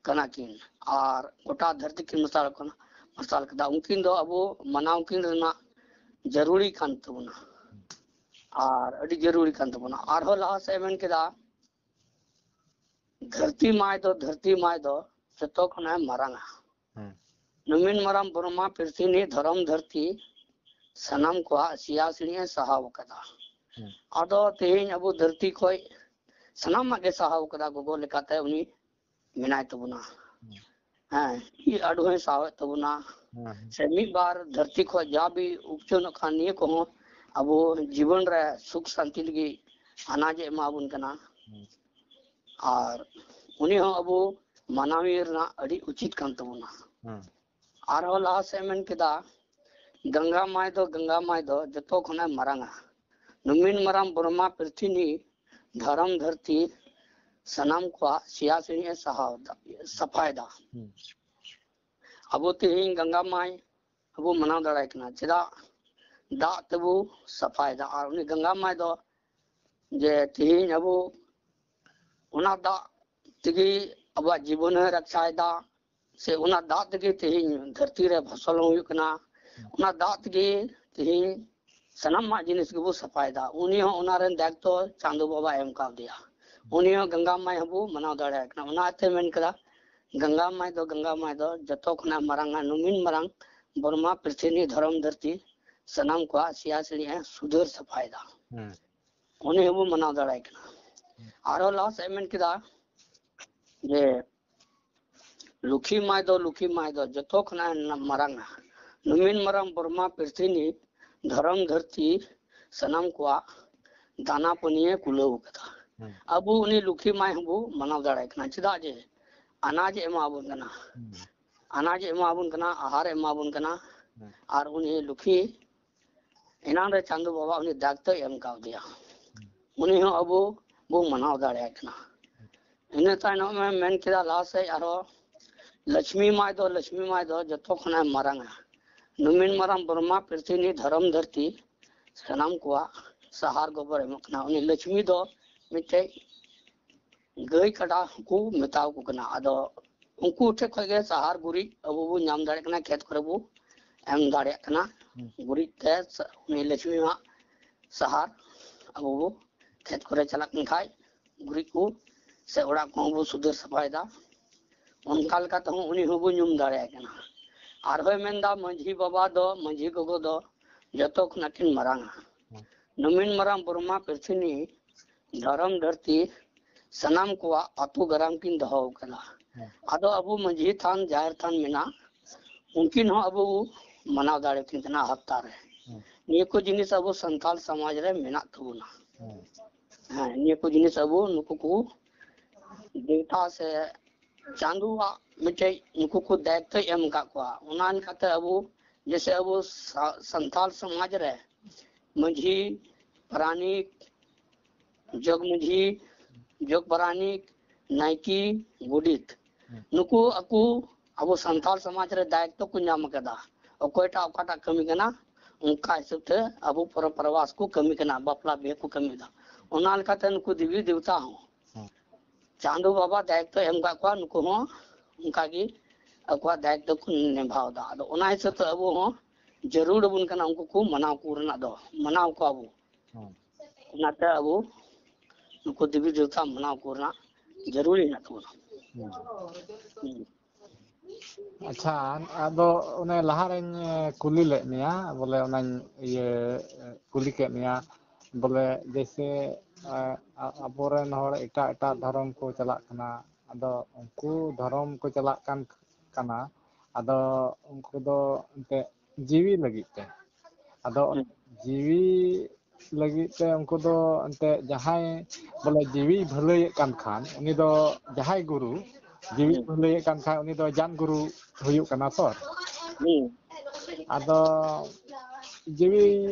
ᱠᱟᱱᱟ ᱠᱤᱱ, ᱟᱨ ᱜᱚᱴᱟ ᱫᱷᱟᱹᱨᱛᱤ ᱠᱤᱱ ᱢᱟᱨᱥᱟᱞ ᱠᱟᱱᱟ, ᱢᱟᱨᱥᱟᱞ ᱠᱟᱫᱟ᱾ ᱩᱱᱠᱤᱱ ᱫᱚ ᱟᱵᱚ ᱢᱟᱱᱟᱣ ᱠᱤᱱ ᱨᱮᱱᱟᱜ ᱡᱟᱹᱨᱩᱲᱤ ᱠᱟᱱ ᱛᱟᱵᱚᱱᱟ᱾ ᱟᱨ ᱟᱹᱰᱤ ᱡᱟᱹᱨᱩᱲᱤ ᱠᱟᱱ ᱛᱟᱵᱚᱱᱟ᱾ ᱟᱨᱦᱚᱸ ᱞᱟᱦᱟ ᱥᱮᱫ ᱮ ᱢᱮᱱ ᱠᱮᱫᱟ, ᱫᱷᱟᱹᱨᱛᱤ ᱢᱟᱭ ᱫᱚ, ᱫᱷᱟᱹᱨᱛᱤ ᱢᱟᱭ ᱫᱚ ᱡᱚᱛᱚ ᱠᱷᱚᱱᱟᱜ ᱢᱟᱨᱟᱝᱟ᱾ ᱦᱩᱸ᱾ ᱱᱩᱢᱤᱱ ᱢᱟᱨᱟᱝ ᱵᱨᱚᱦᱢᱟ ᱯᱨᱤᱛᱷᱤᱵᱤ ᱫᱷᱚᱨᱚᱢ ᱫᱷᱟᱹᱨᱛᱤ ᱥᱟᱱᱟᱢ ᱠᱚᱣᱟᱜ ᱥᱮᱭᱟ ᱥᱤᱬᱤᱡ ᱮ ᱥᱟᱦᱟᱣ ᱠᱟᱫᱟ᱾ ᱦᱩᱸ᱾ ᱟᱫᱚ ᱛᱮᱦᱮᱧ ᱟᱵᱚ ᱫᱷᱟᱹᱨᱛᱤ ᱠᱷᱚᱡ ᱥᱟᱱᱟᱢᱟᱜ ᱜᱮ ᱥᱟᱦᱟᱣ ᱠᱟᱫᱟ ᱜᱚᱜᱚ ᱞᱮᱠᱟᱛᱮ ᱩᱱᱤ ᱢᱮᱱᱟᱭ ᱛᱟᱵᱚᱱᱟ᱾ ᱦᱩᱸ᱾ ᱦᱮᱸ, ᱤᱨ ᱟᱰᱚ ᱦᱚᱸᱭ ᱥᱟᱦᱟᱣᱮᱫ ᱛᱟᱵᱚᱱᱟ᱾ ᱦᱩᱸ᱾ ᱥᱮ ᱢᱤᱫ ᱵᱟᱨ ᱫᱷᱟᱹᱨᱛᱤ ᱠᱷᱚᱡ ᱡᱟ ᱵᱤ ᱩᱯᱪᱟᱹᱱᱚᱜ ᱠᱟᱱ ᱱᱤᱭᱟᱹ ᱠᱚᱦᱚᱸ ᱟᱵᱚ ᱡᱤᱵᱚᱱ ᱨᱮ ᱥᱩᱠ ᱥᱟᱱᱛᱤ ᱞᱟᱹᱜᱤᱫ ᱟᱱᱟᱡ ᱮ ᱮᱢᱟ ᱵᱚᱱ ᱠᱟᱱᱟ᱾ ᱦᱩᱸ᱾ ᱟᱨ ᱩᱱᱤ ᱦᱚᱸ ᱟᱵᱚ ᱢᱟᱱᱟᱣᱤᱭᱟᱹ ᱨᱮᱱᱟᱜ ᱟᱹᱰᱤ ᱩᱪᱤᱛ ᱠᱟᱱ ᱛᱟᱵᱚᱱᱟ᱾ ᱦᱩᱸ᱾ ᱟᱨᱦᱚᱸ ᱞᱟᱦᱟ ᱥᱮᱫ ᱮ ᱢᱮᱱ ᱠᱮᱫᱟ, ᱜᱟᱝᱜᱟ ᱢᱟᱭ ᱫᱚ, ᱜᱟᱝᱜᱟ ᱢᱟᱭ ᱫᱚ ᱡᱚᱛᱚ ᱠᱷᱚᱱᱟᱜ ᱢᱟᱨᱟᱝᱟ᱾ ᱱᱩᱢᱤᱱ ᱢᱟᱨᱟᱝ ᱵᱨᱚᱦᱢᱟ ᱯᱨᱤᱛᱷᱤᱵᱤ ᱫᱷᱚᱨᱚᱢ ᱫᱷᱟᱹᱨᱛᱤ ᱥᱟᱱᱟᱢ ᱠᱚᱣᱟᱜ ᱥᱮᱭᱟ ᱥᱤᱬᱤᱡ ᱮ ᱥᱟᱦᱟᱣ ᱫᱟ, ᱥᱟᱯᱷᱟᱭᱮᱫᱟ᱾ ᱦᱩᱸ᱾ ᱟᱵᱚ ᱛᱮᱦᱮᱧ ᱜᱟᱝᱜᱟ ᱢᱟᱭ ᱟᱵᱚ ᱢᱟᱱᱟᱣ ᱫᱟᱲᱮᱭᱟᱭ ᱠᱟᱱᱟ᱾ ᱪᱮᱫᱟᱜ? ᱫᱟᱜ ᱛᱮᱵᱚ ᱥᱟᱯᱷᱟᱭᱮᱫᱟ᱾ ᱟᱨ ᱩᱱᱤ ᱜᱟᱝᱜᱟ ᱢᱟᱭ ᱫᱚ ᱡᱮ ᱛᱮᱦᱮᱧ ᱟᱵᱚ ᱚᱱᱟ ᱫᱟᱜ ᱛᱮᱜᱮ ᱟᱵᱚᱣᱟᱜ ᱡᱤᱵᱚᱱᱮ ᱨᱟᱠᱪᱟᱭᱮᱫᱟ, ᱥᱮ ᱚᱱᱟ ᱫᱟᱜ ᱛᱮᱜᱮ ᱛᱮᱦᱮᱧ ᱫᱷᱟᱹᱨᱛᱤ ᱨᱮ ᱯᱷᱚᱥᱚᱞ ᱦᱚᱸ ᱦᱩᱭᱩᱜ ᱠᱟᱱᱟ᱾ ᱚᱱᱟ ᱫᱟᱜ ᱛᱮᱜᱮ ᱛᱮᱦᱮᱧ ᱥᱟᱱᱟᱢᱟᱜ ᱡᱤᱱᱤᱥ ᱜᱮᱵᱚ ᱥᱟᱯᱷᱟᱭᱮᱫᱟ᱾ ᱩᱱᱤ ᱦᱚᱸ ᱚᱱᱟ ᱨᱮᱱ ᱫᱟᱭᱤᱛᱛᱚ ᱪᱟᱸᱫᱚ ᱵᱟᱵᱟ ᱮᱢ ᱠᱟᱣᱫᱮᱭᱟ᱾ ᱩᱱᱤ ᱦᱚᱸ ᱜᱟᱝᱜᱟ ᱢᱟᱭ ᱦᱚᱸᱵᱚ ᱢᱟᱱᱟᱣ ᱫᱟᱲᱮᱭᱟᱭ ᱠᱟᱱᱟ᱾ ᱚᱱᱟᱛᱮ ᱢᱮᱱ ᱠᱮᱫᱟ, ᱜᱟᱝᱜᱟ ᱢᱟᱭ ᱫᱚ, ᱜᱟᱝᱜᱟ ᱢᱟᱭ ᱫᱚ ᱡᱚᱛᱚ ᱠᱷᱚᱱᱟᱜ ᱢᱟᱨᱟᱝᱟ, ᱱᱩᱢᱤᱱ ᱢᱟᱨᱟᱝ ᱵᱨᱚᱦᱢᱟ ᱯᱨᱤᱛᱷᱤᱵᱤ ᱫᱷᱚᱨᱚᱢ ᱫᱷᱟᱹᱨᱛᱤ ᱥᱟᱱᱟᱢ ᱠᱚᱣᱟᱜ ᱥᱮᱭᱟ ᱥᱤᱬᱤᱡ ᱮ ᱥᱩᱫᱷᱟᱹᱨ ᱥᱟᱯᱷᱟᱭᱮᱫᱟ᱾ ᱦᱩᱸ᱾ ᱩᱱᱤ ᱦᱚᱸᱵᱚ ᱢᱟᱱᱟᱣ ᱫᱟᱲᱮᱭᱟᱭ ᱠᱟᱱᱟ᱾ ᱟᱨᱦᱚᱸ ᱞᱟᱦᱟ ᱥᱮᱫ ᱮ ᱢᱮᱱ ᱠᱮᱫᱟ ᱡᱮ ᱞᱩᱠᱷᱤ ᱢᱟᱭ ᱫᱚ, ᱞᱩᱠᱷᱤ ᱢᱟᱭ ᱫᱚ ᱡᱚᱛᱚ ᱠᱷᱚᱱᱟᱜ ᱮ ᱢᱟᱨᱟᱝᱟ᱾ ᱱᱩᱢᱤᱱ ᱢᱟᱨᱟᱝ ᱵᱨᱚᱦᱢᱟ ᱯᱨᱤᱛᱷᱤᱵᱤ ᱫᱷᱚᱨᱚᱢ ᱫᱷᱟᱹᱨᱛᱤ ᱥᱟᱱᱟᱢ ᱠᱚᱣᱟᱜ ᱫᱟᱱᱟ ᱯᱟᱹᱱᱤᱭᱮ ᱠᱩᱞᱟᱹᱣ ᱠᱟᱫᱟ᱾ ᱦᱩᱸ᱾ ᱟᱵᱚ ᱩᱱᱤ ᱞᱩᱠᱷᱤ ᱢᱟᱭ ᱦᱚᱸᱵᱚ ᱢᱟᱱᱟᱣ ᱫᱟᱲᱮᱭᱟᱭ ᱠᱟᱱᱟ᱾ ᱪᱮᱫᱟᱜ ᱡᱮ ᱟᱱᱟᱡ ᱮ ᱮᱢᱟ ᱵᱚᱱ ᱠᱟᱱᱟ, ᱦᱩᱸ᱾ ᱟᱱᱟᱡ ᱮ ᱮᱢᱟ ᱵᱚᱱ ᱠᱟᱱᱟ, ᱟᱦᱟᱨ ᱮ ᱮᱢᱟ ᱵᱚᱱ ᱠᱟᱱᱟ᱾ ᱦᱩᱸ᱾ ᱟᱨ ᱩᱱᱤ ᱞᱩᱠᱷᱤ ᱮᱱᱟᱝ ᱨᱮ ᱪᱟᱸᱫᱚ ᱵᱟᱵᱟ ᱩᱱᱤ ᱫᱟᱭᱤᱛᱛᱚᱭ ᱮᱢ ᱠᱟᱣᱫᱮᱭᱟ᱾ ᱩᱱᱤ ᱦᱚᱸ ᱟᱵᱚ ᱵᱚ ᱢᱟᱱᱟᱣ ᱫᱟᱲᱮᱭᱟᱭ ᱠᱟᱱᱟ᱾ ᱤᱱᱟᱹ ᱛᱟᱭᱱᱚᱢ ᱮ ᱢᱮᱱ ᱠᱮᱫᱟ ᱞᱟᱦᱟ ᱥᱮᱫ ᱟᱨᱦᱚᱸ, ᱞᱚᱠᱷᱢᱤ ᱢᱟᱭ ᱫᱚ, ᱞᱚᱠᱷᱢᱤ ᱢᱟᱭ ᱫᱚ ᱡᱚᱛᱚ ᱠᱷᱚᱱᱟᱜ ᱮ ᱢᱟᱨᱟᱝᱟ᱾ ᱱᱩᱢᱤᱱ ᱢᱟᱨᱟᱝ ᱵᱨᱚᱦᱢᱟ ᱯᱨᱤᱛᱷᱤᱵᱤ ᱫᱷᱚᱨᱚᱢ ᱫᱷᱟᱹᱨᱛᱤ ᱥᱟᱱᱟᱢ ᱠᱚᱣᱟᱜ ᱥᱟᱦᱟᱨ ᱜᱚᱵᱚᱨ ᱮᱢᱚᱜ ᱠᱟᱱᱟ᱾ ᱩᱱᱤ ᱞᱚᱠᱷᱢᱤ ᱫᱚ ᱢᱤᱫᱴᱮᱡ ᱜᱟᱹᱭ ᱠᱟᱰᱟ ᱦᱚᱸᱠᱚ ᱢᱮᱛᱟᱣ ᱠᱚ ᱠᱟᱱᱟ᱾ ᱟᱫᱚ ᱩᱱᱠᱩ ᱴᱷᱮᱡ ᱠᱷᱚᱡ ᱜᱮ ᱥᱟᱦᱟᱨ ᱜᱩᱨᱤᱡ ᱟᱵᱚ ᱵᱚ ᱧᱟᱢ ᱫᱟᱲᱮᱭᱟᱜ ᱠᱟᱱᱟ, ᱠᱷᱮᱛ ᱠᱚᱨᱮ ᱵᱚ ᱮᱢ ᱫᱟᱲᱮᱭᱟᱜ ᱠᱟᱱᱟ᱾ ᱦᱩᱸ᱾ ᱜᱩᱨᱤᱡ ᱛᱮ ᱥ-, ᱩᱱᱤ ᱞᱚᱠᱷᱢᱤ ᱦᱟᱸᱜ ᱥᱟᱦᱟᱨ ᱟᱵᱚ ᱵᱚ ᱠᱷᱮᱛ ᱠᱚᱨᱮ ᱪᱟᱞᱟᱜ ᱠᱟᱱ ᱠᱷᱟᱡ ᱜᱩᱨᱤᱡ ᱠᱚ ᱥᱮ ᱚᱲᱟᱜ ᱠᱚᱦᱚᱸ ᱵᱚ ᱥᱩᱫᱷᱟᱹᱨ ᱥᱟᱯᱷᱟᱭᱮᱫᱟ᱾ ᱚᱱᱠᱟ ᱞᱮᱠᱟ ᱛᱮᱦᱚᱸ ᱩᱱᱤ ᱦᱚᱸᱵᱚ ᱧᱩᱢ ᱫᱟᱲᱮᱭᱟᱭ ᱠᱟᱱᱟ᱾ ᱟᱨᱦᱚᱸᱭ ᱢᱮᱱᱫᱟ, ᱢᱟᱹᱡᱷᱤ ᱵᱟᱵᱟ ᱫᱚ, ᱢᱟᱹᱡᱷᱤ ᱜᱚᱜᱚ ᱫᱚ ᱡᱚᱛᱚ ᱠᱷᱚᱱᱟᱜ ᱠᱤᱱ ᱢᱟᱨᱟᱝᱟ᱾ ᱦᱩᱸ᱾ ᱱᱩᱢᱤᱱ ᱢᱟᱨᱟᱝ ᱵᱨᱚᱦᱢᱟ ᱯᱨᱤᱛᱷᱤᱱᱤ ᱫᱷᱚᱨᱚᱢ ᱫᱷᱟᱹᱨᱛᱤ ᱥᱟᱱᱟᱢ ᱠᱚᱣᱟᱜ ᱟᱹᱛᱩ ᱜᱟᱨᱟᱢ ᱠᱤᱱ ᱫᱚᱦᱚ ᱟᱠᱟᱫᱟ᱾ ᱦᱩᱸ᱾ ᱟᱫᱚ ᱟᱵᱚ ᱢᱟᱹᱡᱷᱤ ᱛᱷᱟᱱ, ᱡᱟᱦᱮᱨ ᱛᱷᱟᱱ ᱢᱮᱱᱟᱜ, ᱩᱱᱠᱤᱱ ᱦᱚᱸ ᱟᱵᱚ ᱢᱟᱱᱟᱣ ᱫᱟᱲᱮ ᱠᱤᱱ ᱠᱟᱱᱟ ᱦᱟᱯᱛᱟ ᱨᱮ᱾ ᱦᱩᱸ᱾ ᱱᱤᱭᱟᱹ ᱠᱚ ᱡᱤᱱᱤᱥ ᱟᱵᱚ ᱥᱟᱱᱛᱟᱲ ᱥᱚᱢᱟᱡᱽ ᱨᱮ ᱢᱮᱱᱟᱜ ᱛᱟᱵᱚᱱᱟ᱾ ᱦᱩᱸ᱾ ᱦᱮᱸ, ᱱᱤᱭᱟᱹ ᱠᱚ ᱡᱤᱱᱤᱥ ᱟᱵᱚ ᱱᱩᱠᱩ ᱠᱚ ᱫᱮᱵᱛᱟ ᱥᱮ ᱪᱟᱸᱫᱳᱣᱟᱜ ᱢᱤᱫᱴᱮᱡ ᱱᱩᱠᱩ ᱠᱚ ᱫᱟᱭᱤᱛᱛᱚᱭ ᱮᱢ ᱟᱠᱟᱫ ᱠᱚᱣᱟ᱾ ᱚᱱᱟ ᱞᱮᱠᱟᱛᱮ ᱟᱵᱚ ᱡᱮᱥᱮ ᱟᱵᱚ ᱥᱟ-, ᱥᱟᱱᱛᱟᱲ ᱥᱚᱢᱟᱡᱽ ᱨᱮ ᱢᱟᱹᱡᱷᱤ, ᱯᱟᱨᱟᱱᱤᱠ, ᱡᱚᱜᱽ ᱢᱟᱹᱡᱷᱤ, ᱡᱚᱜᱽ ᱯᱟᱨᱟᱱᱤᱠ, ᱱᱟᱭᱠᱮ, ᱜᱚᱰᱮᱛ, ᱦᱩᱸ᱾ ᱱᱩᱠᱩ ᱟᱠᱚ ᱟᱵᱚ ᱥᱟᱱᱛᱟᱲ ᱥᱚᱢᱟᱡᱽ ᱨᱮ ᱫᱟᱭᱤᱛᱛᱚ ᱠᱚ ᱧᱟᱢ ᱟᱠᱟᱫᱟ᱾ ᱚᱠᱚᱭᱴᱟᱜ ᱚᱠᱟᱴᱟᱜ ᱠᱟᱹᱢᱤ ᱠᱟᱱᱟ, ᱚᱱᱠᱟ ᱦᱤᱥᱟᱹᱵ ᱛᱮ ᱟᱵᱚ ᱯᱚᱨᱚᱵᱽ ᱯᱚᱨᱵᱟᱥ ᱠᱚ ᱠᱟᱹᱢᱤ ᱠᱟᱱᱟ, ᱵᱟᱯᱞᱟ ᱵᱤᱦᱟᱹ ᱠᱚ ᱠᱟᱹᱢᱤᱭᱮᱫᱟ᱾ ᱚᱱᱟ ᱞᱮᱠᱟᱛᱮ ᱱᱩᱠᱩ ᱫᱮᱵᱤ ᱫᱮᱵᱛᱟ ᱦᱚᱸ ᱦᱩᱸ᱾ ᱪᱟᱸᱫᱳ ᱵᱟᱵᱟ ᱫᱟᱭᱤᱛᱛᱚ ᱮᱢ ᱠᱟᱜ ᱠᱚᱣᱟ, ᱱᱩᱠᱩ ᱦᱚᱸ ᱚᱱᱠᱟᱜᱮ ᱟᱠᱚᱣᱟᱜ ᱫᱟᱭᱤᱛᱛᱚ ᱠᱚ ᱱᱤᱵᱷᱟᱣ ᱮᱫᱟ᱾ ᱟᱫᱚ ᱚᱱᱟ ᱦᱤᱥᱟᱹᱵ ᱛᱮ ᱟᱵᱚ ᱦᱚᱸ ᱡᱟᱹᱨᱩᱲ ᱟᱵᱚᱱ ᱠᱟᱱᱟ ᱩᱱᱠᱩ ᱠᱚ ᱢᱟᱱᱟᱣ ᱠᱚ ᱨᱮᱱᱟᱜ ᱫᱚ, ᱢᱟᱱᱟᱣ ᱠᱚᱣᱟ ᱵᱚ᱾ ᱦᱩᱸ᱾ ᱚᱱᱟᱛᱮ ᱟᱵᱚ ᱱᱩᱠᱩ ᱫᱮᱵᱤ ᱫᱮᱵᱛᱟ ᱢᱟᱱᱟᱣ ᱠᱚ ᱨᱮᱱᱟᱜ ᱡᱟᱹᱨᱩᱲ ᱦᱮᱱᱟᱜ ᱛᱟᱵᱚᱱᱟ᱾ ᱦᱩᱸ᱾ ᱦᱩᱸ᱾ ᱟᱪᱪᱷᱟ, ᱟᱫᱚ ᱚᱱᱮ ᱞᱟᱦᱟᱨᱮᱧ, ᱮ, ᱠᱩᱞᱤ ᱞᱮᱫ ᱢᱮᱭᱟ, ᱵᱚᱞᱮ ᱚᱱᱟᱧ ᱤᱭᱟᱹ, ᱮ, ᱠᱩᱞᱤ ᱠᱮᱫ ᱢᱮᱭᱟ, ᱵᱚᱞᱮ ᱡᱮᱭᱥᱮ, ᱮ, ᱟ-, ᱟᱵᱚᱨᱮᱱ ᱦᱚᱲ ᱮᱴᱟᱜ ᱮᱴᱟᱜ ᱫᱷᱚᱨᱚᱢ ᱠᱚ ᱪᱟᱞᱟᱜ ᱠᱟᱱᱟ, ᱟᱫᱚ ᱩᱱᱠᱩ ᱫᱷᱚᱨᱚᱢ ᱠᱚ ᱪᱟᱞᱟᱜ ᱠᱟᱱ ᱠᱟᱱᱟ, ᱟᱫᱚ ᱩᱱᱠᱩ ᱫᱚ ᱮᱱᱛᱮᱫ ᱡᱤᱣᱤ ᱞᱟᱹᱜᱤᱫ ᱛᱮ, ᱟᱫᱚ ᱦᱩᱸ᱾ ᱡᱤᱣᱤ ᱞᱟᱹᱜᱤᱫ ᱛᱮ ᱩᱱᱠᱩ ᱫᱚ ᱮᱱᱛᱮᱫ ᱡᱟᱦᱟᱸᱭ ᱵᱚᱞᱮ ᱡᱤᱣᱤ ᱵᱷᱟᱹᱞᱟᱹᱭᱮᱫ ᱠᱟᱱ ᱠᱷᱟᱱ, ᱩᱱᱤ ᱫᱚ ᱡᱟᱦᱟᱸᱭ ᱜᱩᱨᱩ ᱡᱤᱣᱤ ᱦᱩᱸ᱾ ᱵᱷᱟᱹᱞᱟᱹᱭᱮᱫ ᱠᱟᱱ ᱠᱷᱟᱱ, ᱩᱱᱤ ᱫᱚ ᱡᱟᱱ ᱜᱩᱨᱩ ᱦᱩᱭᱩᱜ ᱠᱟᱱᱟ ᱛᱚ᱾ ᱦᱩᱸ᱾ ᱟᱫᱚ ᱡᱤᱣᱤ,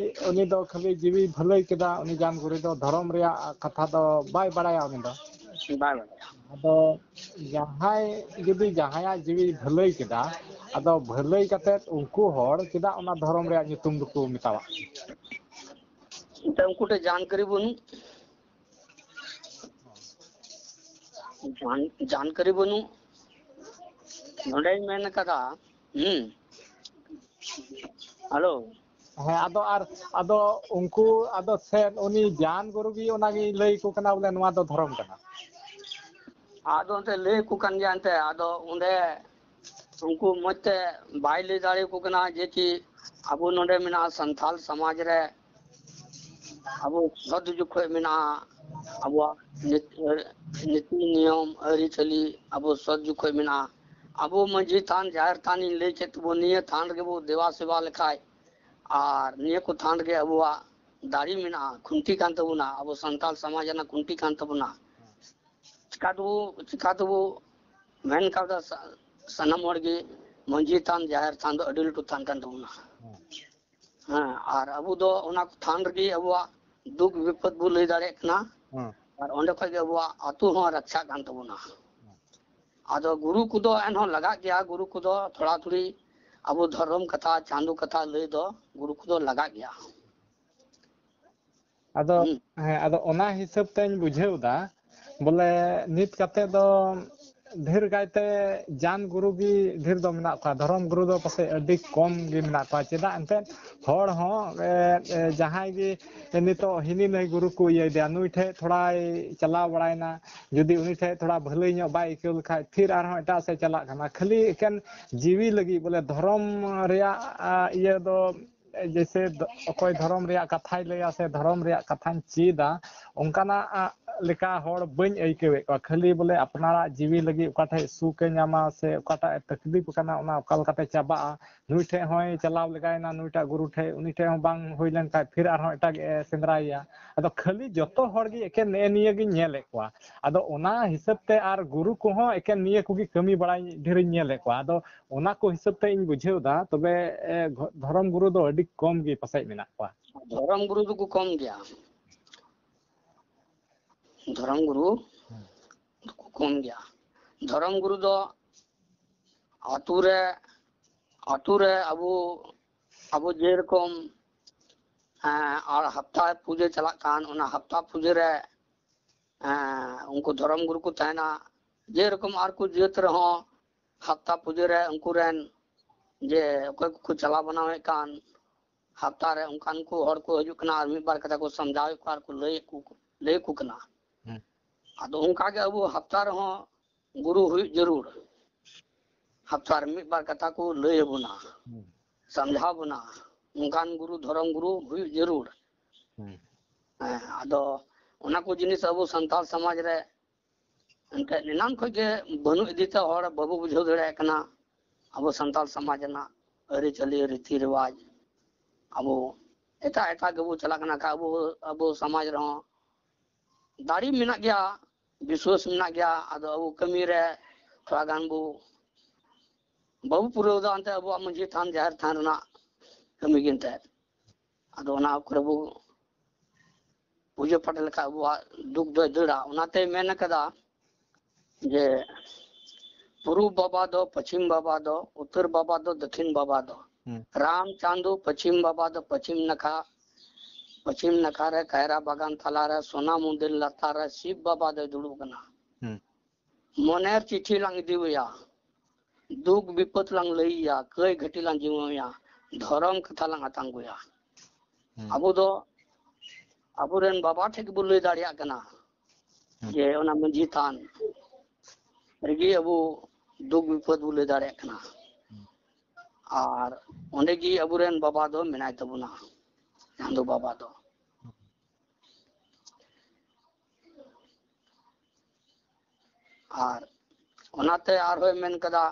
ᱩᱱᱤ ᱫᱚ ᱠᱷᱟᱹᱞᱤ ᱡᱤᱣᱤ ᱵᱷᱟᱹᱞᱟᱹᱭ ᱠᱮᱫᱟ, ᱩᱱᱤ ᱡᱟᱱ ᱜᱩᱨᱩ ᱫᱚ ᱫᱷᱚᱨᱚᱢ ᱨᱮᱭᱟᱜ ᱠᱟᱛᱷᱟ ᱫᱚ ᱵᱟᱭ ᱵᱟᱲᱟᱭᱟ ᱩᱱᱤ ᱫᱚ᱾ ᱵᱟᱭ ᱵᱟᱲᱟᱭᱟ᱾ ᱟᱫᱚ ᱡᱟᱦᱟᱸᱭ ᱡᱩᱫᱤ ᱡᱟᱦᱟᱸᱭᱟᱜ ᱡᱤᱣᱤ ᱵᱷᱟᱹᱞᱟᱹᱭ ᱠᱮᱫᱟ, ᱟᱫᱚ ᱵᱷᱟᱹᱞᱟᱹᱭ ᱠᱟᱛᱮᱫ ᱩᱱᱠᱩ ᱦᱚᱲ ᱪᱮᱫᱟᱜ ᱚᱱᱟ ᱫᱷᱚᱨᱚᱢ ᱨᱮᱭᱟᱜ ᱧᱩᱛᱩᱢ ᱫᱚᱠᱚ ᱢᱮᱛᱟᱣᱟᱜ ᱠᱟᱱᱟ? ᱮᱱᱛᱮ ᱩᱱᱠᱩ ᱴᱷᱮᱱ ᱡᱟᱱᱠᱟᱨᱤ ᱵᱟᱹᱱᱩᱜ᱾ ᱡᱟᱱ-, ᱡᱟᱱᱠᱟᱨᱤ ᱵᱟᱹᱱᱩᱜ᱾ ᱱᱚᱰᱮᱧ ᱢᱮᱱ ᱠᱟᱫᱟ, ᱦᱩᱸ, ᱦᱮᱞᱳ᱾ ᱦᱮᱸ, ᱟᱫᱚ ᱟᱨ ᱟᱫᱚ ᱩᱱᱠᱩ ᱟᱫᱚ ᱥᱮ ᱩᱱᱤ ᱡᱟᱱ ᱜᱩᱨᱩ ᱜᱮ ᱚᱱᱟᱜᱮ ᱞᱟᱹᱭ ᱟᱠᱚ ᱠᱟᱱᱟ ᱵᱚᱞᱮ ᱱᱚᱣᱟ ᱫᱚ ᱫᱷᱚᱨᱚᱢ ᱠᱟᱱᱟ᱾ ᱟᱫᱚ ᱚᱱᱛᱮ ᱞᱟᱹᱭ ᱟᱠᱚ ᱠᱟᱱ ᱜᱮᱭᱟ ᱮᱱᱛᱮ, ᱟᱫᱚ ᱚᱸᱰᱮ ᱩᱱᱠᱩ ᱢᱚᱡᱽ ᱛᱮ ᱵᱟᱭ ᱞᱟᱹᱭ ᱫᱟᱲᱮ ᱟᱠᱚ ᱠᱟᱱᱟ ᱡᱮ ᱠᱤ ᱟᱵᱚ ᱱᱚᱰᱮ ᱢᱮᱱᱟᱜᱼᱟ ᱥᱟᱱᱛᱟᱞ ᱥᱚᱢᱟᱡᱽ ᱨᱮ ᱟᱵᱚ ᱥᱚᱛ ᱡᱩᱜᱽ ᱠᱷᱚᱡ ᱢᱮᱱᱟᱜᱼᱟ, ᱟᱵᱚᱣᱟᱜ ᱱᱤᱛ-, ᱱᱤᱛᱤ ᱱᱤᱭᱚᱢ ᱟᱹᱨᱤᱪᱟᱹᱞᱤ ᱟᱵᱚ ᱥᱚᱛ ᱡᱩᱜᱽ ᱠᱷᱚᱡ ᱢᱮᱱᱟᱜᱼᱟ᱾ ᱟᱵᱚ ᱢᱟᱹᱡᱷᱤ ᱛᱷᱟᱱ ᱡᱟᱦᱮᱨ ᱛᱷᱟᱱ ᱤᱧ ᱞᱟᱹᱭ ᱠᱮᱫ ᱛᱟᱵᱚ ᱱᱤᱭᱟᱹ ᱛᱷᱟᱱ ᱨᱮᱜᱮ ᱵᱚ ᱫᱮᱵᱟ ᱥᱮᱵᱟ ᱞᱮᱠᱷᱟᱡ ᱟᱨ ᱱᱤᱭᱟᱹ ᱠᱚ ᱛᱷᱟᱱ ᱨᱮᱜᱮ ᱟᱵᱚᱣᱟᱜ ᱫᱟᱲᱮ ᱢᱮᱱᱟᱜᱼᱟ, ᱠᱷᱩᱱᱴᱤ ᱠᱟᱱ ᱛᱟᱵᱚᱱᱟ, ᱟᱵᱚ ᱥᱟᱱᱛᱟᱞ ᱥᱚᱢᱟᱡᱽ ᱨᱮᱱᱟᱜ ᱠᱷᱩᱱᱴᱤ ᱠᱟᱱ ᱛᱟᱵᱚᱱᱟ᱾ ᱪᱤᱠᱟ ᱛᱮᱵᱚ, ᱪᱤᱠᱟ ᱛᱮᱵᱚ ᱢᱮᱱ ᱠᱟᱣᱫᱟ ᱥᱟ-, ᱥᱟᱱᱟᱢ ᱦᱚᱲ ᱜᱮ ᱢᱟᱹᱡᱷᱤ ᱛᱷᱟᱱ, ᱡᱟᱦᱮᱨ ᱛᱷᱟᱱ ᱫᱚ ᱟᱹᱰᱤ ᱞᱟᱹᱴᱩ ᱛᱷᱟᱱ ᱠᱟᱱ ᱛᱟᱵᱚᱱᱟ᱾ ᱦᱮᱸ᱾ ᱦᱮᱸ, ᱟᱨ ᱟᱵᱚ ᱫᱚ ᱚᱱᱟ ᱛᱷᱟᱱ ᱨᱮᱜᱮ ᱟᱵᱚᱣᱟᱜ ᱫᱩᱠ ᱵᱤᱯᱚᱫ ᱵᱚ ᱞᱟᱹᱭ ᱫᱟᱲᱮᱭᱟᱜ ᱠᱟᱱᱟ᱾ ᱦᱮᱸ᱾ ᱟᱨ ᱚᱸᱰᱮ ᱠᱷᱚᱡ ᱜᱮ ᱟᱵᱚᱣᱟᱜ ᱟᱹᱛᱩ ᱦᱚᱸ ᱨᱟᱠᱪᱷᱟᱜ ᱠᱟᱱ ᱛᱟᱵᱚᱱᱟ᱾ ᱟᱫᱚ ᱜᱩᱨᱩ ᱠᱚᱫᱚ ᱮᱱᱦᱚᱸ ᱞᱟᱜᱟᱜ ᱜᱮᱭᱟ, ᱜᱩᱨᱩ ᱠᱚᱫᱚ ᱛᱷᱚᱲᱟ ᱛᱷᱩᱲᱤ ᱟᱵᱚ ᱫᱷᱚᱨᱚᱢ ᱠᱟᱛᱷᱟ, ᱪᱟᱸᱫᱳ ᱠᱟᱛᱷᱟ ᱞᱟᱹᱭ ᱫᱚ ᱜᱩᱨᱩ ᱠᱚᱫᱚ ᱞᱟᱜᱟᱜ ᱜᱮᱭᱟ᱾ ᱟᱫᱚ, ᱦᱩᱸ᱾ ᱦᱮᱸ, ᱟᱫᱚ ᱚᱱᱟ ᱦᱤᱥᱟᱹᱵ ᱛᱮᱧ ᱵᱩᱡᱷᱟᱹᱣ ᱫᱟ, ᱵᱚᱞᱮ ᱱᱤᱛ ᱠᱟᱛᱮ ᱫᱚ ᱰᱷᱮᱨ ᱠᱟᱭᱛᱮ ᱡᱟᱱ ᱜᱩᱨᱩ ᱜᱮ ᱰᱷᱮᱨ ᱫᱚ ᱢᱮᱱᱟᱜ ᱠᱚᱣᱟ, ᱫᱷᱚᱨᱚᱢ ᱜᱩᱨᱩ ᱫᱚ ᱯᱟᱥᱮᱡ ᱟᱹᱰᱤ ᱠᱚᱢ ᱜᱮ ᱢᱮᱱᱟᱜ ᱠᱚᱣᱟ᱾ ᱪᱮᱫᱟᱜ ᱮᱱᱛᱮᱫ ᱦᱚᱲ ᱦᱚᱸ, ᱮ, ᱮ, ᱡᱟᱦᱟᱸᱭ ᱜᱮ ᱱᱤᱛᱚᱜ ᱦᱤᱱᱤ ᱱᱟᱹᱭ ᱜᱩᱨᱩ ᱠᱚ ᱤᱭᱟᱹᱭᱮᱫᱮᱭᱟ, ᱱᱩᱭ ᱴᱷᱮᱡ ᱛᱷᱚᱲᱟᱭ ᱪᱟᱞᱟᱣ ᱵᱟᱲᱟᱭᱮᱱᱟ, ᱡᱩᱫᱤ ᱩᱱᱤ ᱴᱷᱮᱡ ᱛᱷᱚᱲᱟ ᱵᱷᱟᱹᱞᱟᱹᱭ ᱧᱚᱜ ᱵᱟᱭ ᱟᱹᱭᱠᱟᱹᱣ ᱞᱮᱠᱷᱟᱡ ᱯᱷᱤᱨ ᱟᱨᱦᱚᱸ ᱮᱴᱟᱜ ᱥᱮᱫ ᱪᱟᱞᱟᱜ ᱠᱟᱱᱟ᱾ ᱠᱷᱟᱹᱞᱤ ᱮᱠᱮᱱ ᱡᱤᱣᱤ ᱞᱟᱹᱜᱤᱫ ᱵᱚᱞᱮ ᱫᱷᱚᱨᱚᱢ ᱨᱮᱭᱟᱜ, ᱟ, ᱤᱭᱟᱹ ᱫᱚ ᱡᱮᱭᱥᱮ ᱫᱚ-, ᱚᱠᱚᱭ ᱫᱷᱚᱨᱚᱢ ᱨᱮᱭᱟᱜ ᱠᱟᱛᱷᱟᱭ ᱞᱟᱹᱭᱟ ᱥᱮ ᱫᱷᱚᱨᱚᱢ ᱨᱮᱭᱟᱜ ᱠᱟᱛᱷᱟᱧ ᱪᱮᱫᱟ, ᱚᱱᱠᱟᱱᱟᱜ, ᱟ, ᱞᱮᱠᱟ ᱦᱚᱲ ᱵᱟᱹᱧ ᱟᱹᱭᱠᱟᱹᱣᱮᱫ ᱠᱚᱣᱟ᱾ ᱠᱷᱟᱹᱞᱤ ᱵᱚᱞᱮ ᱟᱯᱱᱟᱨᱟᱜ ᱡᱤᱣᱤ ᱞᱟᱹᱜᱤᱫ ᱚᱠᱟ ᱴᱷᱮᱡ ᱥᱩᱠᱮ ᱧᱟᱢᱟ ᱥᱮ ᱚᱠᱟᱴᱟᱜ ᱮ ᱛᱟᱠᱞᱤᱯ ᱟᱠᱟᱱᱟ, ᱚᱱᱟ ᱚᱠᱟ ᱞᱮᱠᱟᱛᱮ ᱪᱟᱵᱟᱜᱼᱟ, ᱱᱩᱭ ᱴᱷᱮᱡ ᱦᱚᱸᱭ ᱪᱟᱞᱟᱣ ᱞᱮᱜᱟᱭᱮᱱᱟ, ᱱᱩᱭᱴᱟᱜ ᱜᱩᱨᱩ ᱴᱷᱮᱡ, ᱩᱱᱤ ᱴᱷᱮᱡ ᱦᱚᱸ ᱵᱟᱝ ᱦᱩᱭ ᱞᱮᱱ ᱠᱷᱟᱡ ᱯᱷᱤᱨ ᱟᱨᱦᱚᱸ ᱮᱴᱟᱜ ᱮ ᱥᱮᱸᱫᱽᱨᱟᱭᱮᱭᱟ᱾ ᱟᱫᱚ ᱠᱷᱟᱹᱞᱤ ᱡᱚᱛᱚ ᱦᱚᱲ ᱜᱮ ᱮᱠᱮᱱ ᱱᱮᱜᱼᱮ ᱱᱤᱭᱟᱹ ᱜᱤᱧ ᱧᱮᱞᱮᱫ ᱠᱚᱣᱟ᱾ ᱟᱫᱚ ᱚᱱᱟ ᱦᱤᱥᱟᱹᱵ ᱛᱮ ᱟᱨ ᱜᱩᱨᱩ ᱠᱚᱦᱚᱸ ᱮᱠᱮᱱ ᱱᱤᱭᱟᱹ ᱠᱚᱜᱮ ᱠᱟᱹᱢᱤ ᱵᱟᱲᱟᱭ ᱰᱷᱮᱨᱤᱧ ᱧᱮᱞᱮᱫ ᱠᱚᱣᱟ᱾ ᱟᱫᱚ ᱚᱱᱟ ᱠᱚ ᱦᱤᱥᱟᱹᱵ ᱛᱮ ᱤᱧ ᱵᱩᱡᱷᱟᱹᱣ ᱫᱟ, ᱛᱚᱵᱮ, ᱮ, ᱜᱷᱚ-, ᱫᱷᱚᱨᱚᱢ ᱜᱩᱨᱩ ᱫᱚ ᱟᱹᱰᱤ ᱠᱚᱢ ᱜᱮ ᱯᱟᱥᱮᱡ ᱢᱮᱱᱟᱜ ᱠᱚᱣᱟ᱾ ᱫᱷᱚᱨᱚᱢ ᱜᱩᱨᱩ ᱫᱚᱠᱚ ᱠᱚᱢ ᱜᱮᱭᱟ᱾ ᱫᱷᱚᱨᱚᱢ ᱜᱩᱨᱩ ᱦᱩᱸ᱾ ᱫᱚᱠᱚ ᱠᱚᱢ ᱜᱮᱭᱟ᱾ ᱫᱷᱚᱨᱚᱢ ᱜᱩᱨᱩ ᱫᱚ ᱟᱛᱳ ᱨᱮ, ᱟᱛᱳ ᱨᱮ ᱟᱵᱚ, ᱟᱵᱚ ᱡᱮᱨᱚᱠᱚᱢ, ᱮᱸ, ᱟᱨ ᱦᱟᱯᱛᱟ ᱯᱩᱡᱟᱹ ᱪᱟᱞᱟᱜ ᱠᱟᱱ, ᱚᱱᱟ ᱦᱟᱯᱛᱟ ᱯᱩᱡᱟᱹ ᱨᱮ, ᱮᱸ, ᱩᱱᱠᱩ ᱫᱷᱚᱨᱚᱢ ᱜᱩᱨᱩ ᱠᱚ ᱛᱟᱦᱮᱱᱟ᱾ ᱡᱮᱨᱚᱠᱚᱢ ᱟᱨ ᱠᱚ ᱡᱟᱹᱛ ᱨᱮᱦᱚᱸ ᱦᱟᱯᱛᱟ ᱯᱩᱡᱟᱹ ᱨᱮ ᱩᱱᱠᱩ ᱨᱮᱱ ᱡᱮ ᱚᱠᱚᱭ ᱠᱚᱠᱚ ᱪᱟᱞᱟᱣ ᱵᱟᱱᱟᱣᱮᱫ ᱠᱟᱱ, ᱦᱟᱯᱛᱟ ᱨᱮ ᱚᱱᱠᱟᱱ ᱠᱚ ᱦᱚᱲ ᱠᱚ ᱦᱤᱡᱩᱜ ᱠᱟᱱᱟ ᱟᱨ ᱢᱤᱫ ᱵᱟᱨ ᱠᱟᱛᱷᱟ ᱠᱚ ᱥᱟᱢᱡᱷᱟᱣᱮᱫ ᱠᱚᱣᱟ ᱟᱨ ᱠᱚ ᱞᱟᱹᱭᱮᱫ ᱠᱚ, ᱞᱟᱹᱭ ᱟᱠᱚ ᱠᱟᱱᱟ᱾ ᱦᱩᱸ᱾ ᱟᱫᱚ ᱚᱱᱠᱟ ᱜᱮ ᱟᱵᱚ ᱦᱟᱯᱛᱟ ᱨᱮᱦᱚᱸ ᱜᱩᱨᱩ ᱦᱩᱭᱩᱜ ᱡᱟᱹᱨᱩᱲ᱾ ᱦᱟᱯᱛᱟ ᱨᱮ ᱢᱤᱫ ᱵᱟᱨ ᱠᱟᱛᱷᱟ ᱠᱚ ᱞᱟᱹᱭ ᱟᱵᱚᱱᱟ, ᱦᱩᱸ᱾ ᱥᱟᱢᱡᱷᱟᱣ ᱵᱚᱱᱟ, ᱚᱱᱠᱟᱱ ᱜᱩᱨᱩ, ᱫᱷᱚᱨᱚᱢ ᱜᱩᱨᱩ ᱦᱩᱭᱩᱜ ᱡᱟᱹᱨᱩᱲ᱾ ᱦᱩᱸ᱾ ᱦᱮᱸ, ᱟᱫᱚ ᱚᱱᱟ ᱠᱚ ᱡᱤᱱᱤᱥ ᱟᱵᱚ ᱥᱟᱱᱛᱟᱲ ᱥᱚᱢᱟᱡᱽ ᱨᱮ ᱮᱱᱛᱮᱫ ᱮᱱᱟᱱ ᱠᱷᱚᱡ ᱜᱮ ᱵᱟᱹᱱᱩᱜ ᱤᱫᱤ ᱛᱮ ᱦᱚᱲ ᱵᱟᱵᱚ ᱵᱩᱡᱷᱟᱹᱣ ᱫᱟᱲᱮᱭᱟᱜ ᱠᱟᱱᱟ᱾ ᱟᱵᱚ ᱥᱟᱱᱛᱟᱲ ᱥᱚᱢᱟᱡᱽ ᱨᱮᱱᱟᱜ ᱟᱹᱨᱤᱪᱟᱹᱞᱤ, ᱨᱤᱛᱤ ᱨᱮᱣᱟᱡᱽ, ᱟᱵᱚ ᱮᱴᱟᱜ ᱮᱴᱟᱜ ᱜᱮᱵᱚ ᱪᱟᱞᱟᱜ ᱠᱟᱱᱟ᱾ ᱠᱷᱟᱡ ᱟᱵᱚ, ᱟᱵᱚ ᱥᱚᱢᱟᱡᱽ ᱨᱮᱦᱚᱸ ᱫᱟᱲᱮ ᱢᱮᱱᱟᱜ ᱜᱮᱭᱟ, ᱵᱤᱥᱣᱟᱥ ᱢᱮᱱᱟᱜ ᱜᱮᱭᱟ᱾ ᱟᱫᱚ ᱟᱵᱚ ᱠᱟᱹᱢᱤ ᱨᱮ ᱛᱷᱚᱲᱟ ᱜᱟᱱ ᱵᱚ ᱵᱟᱵᱚ ᱯᱩᱨᱟᱹᱣ ᱫᱟ, ᱮᱱᱛᱮ ᱟᱵᱚᱣᱟᱜ ᱢᱟᱹᱡᱷᱤ ᱛᱷᱟᱱ, ᱡᱟᱦᱮᱨ ᱛᱷᱟᱱ ᱨᱮᱱᱟᱜ ᱠᱟᱹᱢᱤ ᱜᱮ ᱮᱱᱛᱮ᱾ ᱟᱫᱚ ᱚᱱᱟ ᱠᱚᱨᱮ ᱵᱚ ᱯᱩᱡᱟᱹ ᱯᱟᱴ ᱞᱮᱠᱷᱟᱡ ᱟᱵᱚᱣᱟᱜ ᱫᱩᱠ ᱫᱚᱭ ᱫᱟᱹᱲᱟ᱾ ᱚᱱᱟᱛᱮ ᱢᱮᱱ ᱠᱟᱫᱟ ᱡᱮ ᱯᱩᱨᱩᱵ ᱵᱟᱵᱟ ᱫᱚ ᱯᱚᱪᱷᱤᱢ ᱵᱟᱵᱟ ᱫᱚ, ᱩᱛᱛᱚᱨ ᱵᱟᱵᱟ ᱫᱚ ᱫᱚᱠᱷᱤᱱ ᱵᱟᱵᱟ ᱫᱚ, ᱦᱩᱸ᱾ ᱨᱟᱢ ᱪᱟᱸᱫᱚ ᱯᱚᱪᱷᱤᱢ ᱵᱟᱵᱟ ᱫᱚ ᱯᱚᱪᱷᱤᱢ ᱱᱟᱠᱷᱟ, ᱯᱚᱪᱷᱤᱢ ᱱᱟᱠᱷᱟ ᱨᱮ ᱠᱟᱭᱨᱟ ᱵᱟᱜᱟᱱ ᱛᱟᱞᱟ ᱨᱮ ᱥᱚᱱᱟ ᱢᱚᱱᱫᱤᱨ ᱞᱟᱛᱟᱨ ᱨᱮ ᱥᱤᱵ ᱵᱟᱵᱟ ᱫᱚᱭ ᱫᱩᱲᱩᱵ ᱠᱟᱱᱟ᱾ ᱦᱩᱸ᱾ ᱢᱚᱱᱮᱨ ᱪᱤᱴᱷᱤ ᱞᱟᱝ ᱤᱫᱤ ᱟᱭᱟ, ᱫᱩᱠ ᱵᱤᱯᱚᱫ ᱞᱟᱝ ᱞᱟᱹᱭ ᱟᱭᱟ, ᱠᱟᱹᱭ ᱜᱷᱟᱹᱴᱤ ᱞᱟᱝ ᱡᱤᱢᱟᱹ ᱟᱭᱟ, ᱫᱷᱚᱨᱚᱢ ᱠᱟᱛᱷᱟ ᱞᱟᱝ ᱟᱛᱟᱝ ᱟᱹᱜᱩᱭᱟ᱾ ᱦᱩᱸ᱾ ᱟᱵᱚ ᱫᱚ ᱟᱵᱚᱨᱮᱱ ᱵᱟᱵᱟ ᱴᱷᱮᱡ ᱜᱮᱵᱚ ᱞᱟᱹᱭ ᱫᱟᱲᱮᱭᱟᱜ ᱠᱟᱱᱟ ᱦᱩᱸ᱾ ᱡᱮ ᱚᱱᱟ ᱢᱟᱹᱡᱷᱤ ᱛᱷᱟᱱ ᱨᱮᱜᱮ ᱟᱵᱚ ᱫᱩᱠ ᱵᱤᱯᱚᱫ ᱵᱚ ᱞᱟᱹᱭ ᱫᱟᱲᱮᱭᱟᱜ ᱠᱟᱱᱟ᱾ ᱦᱩᱸ᱾ ᱟᱨ ᱚᱸᱰᱮ ᱜᱮ ᱟᱵᱚᱨᱮᱱ ᱵᱟᱵᱟ ᱫᱚ ᱢᱮᱱᱟᱭ ᱛᱟᱵᱚᱱᱟ, ᱪᱟᱸᱫᱚ ᱵᱟᱵᱟ ᱫᱚ᱾ ᱟᱨ ᱚᱱᱟᱛᱮ ᱟᱨᱦᱚᱸᱭ ᱢᱮᱱ ᱠᱟᱫᱟ,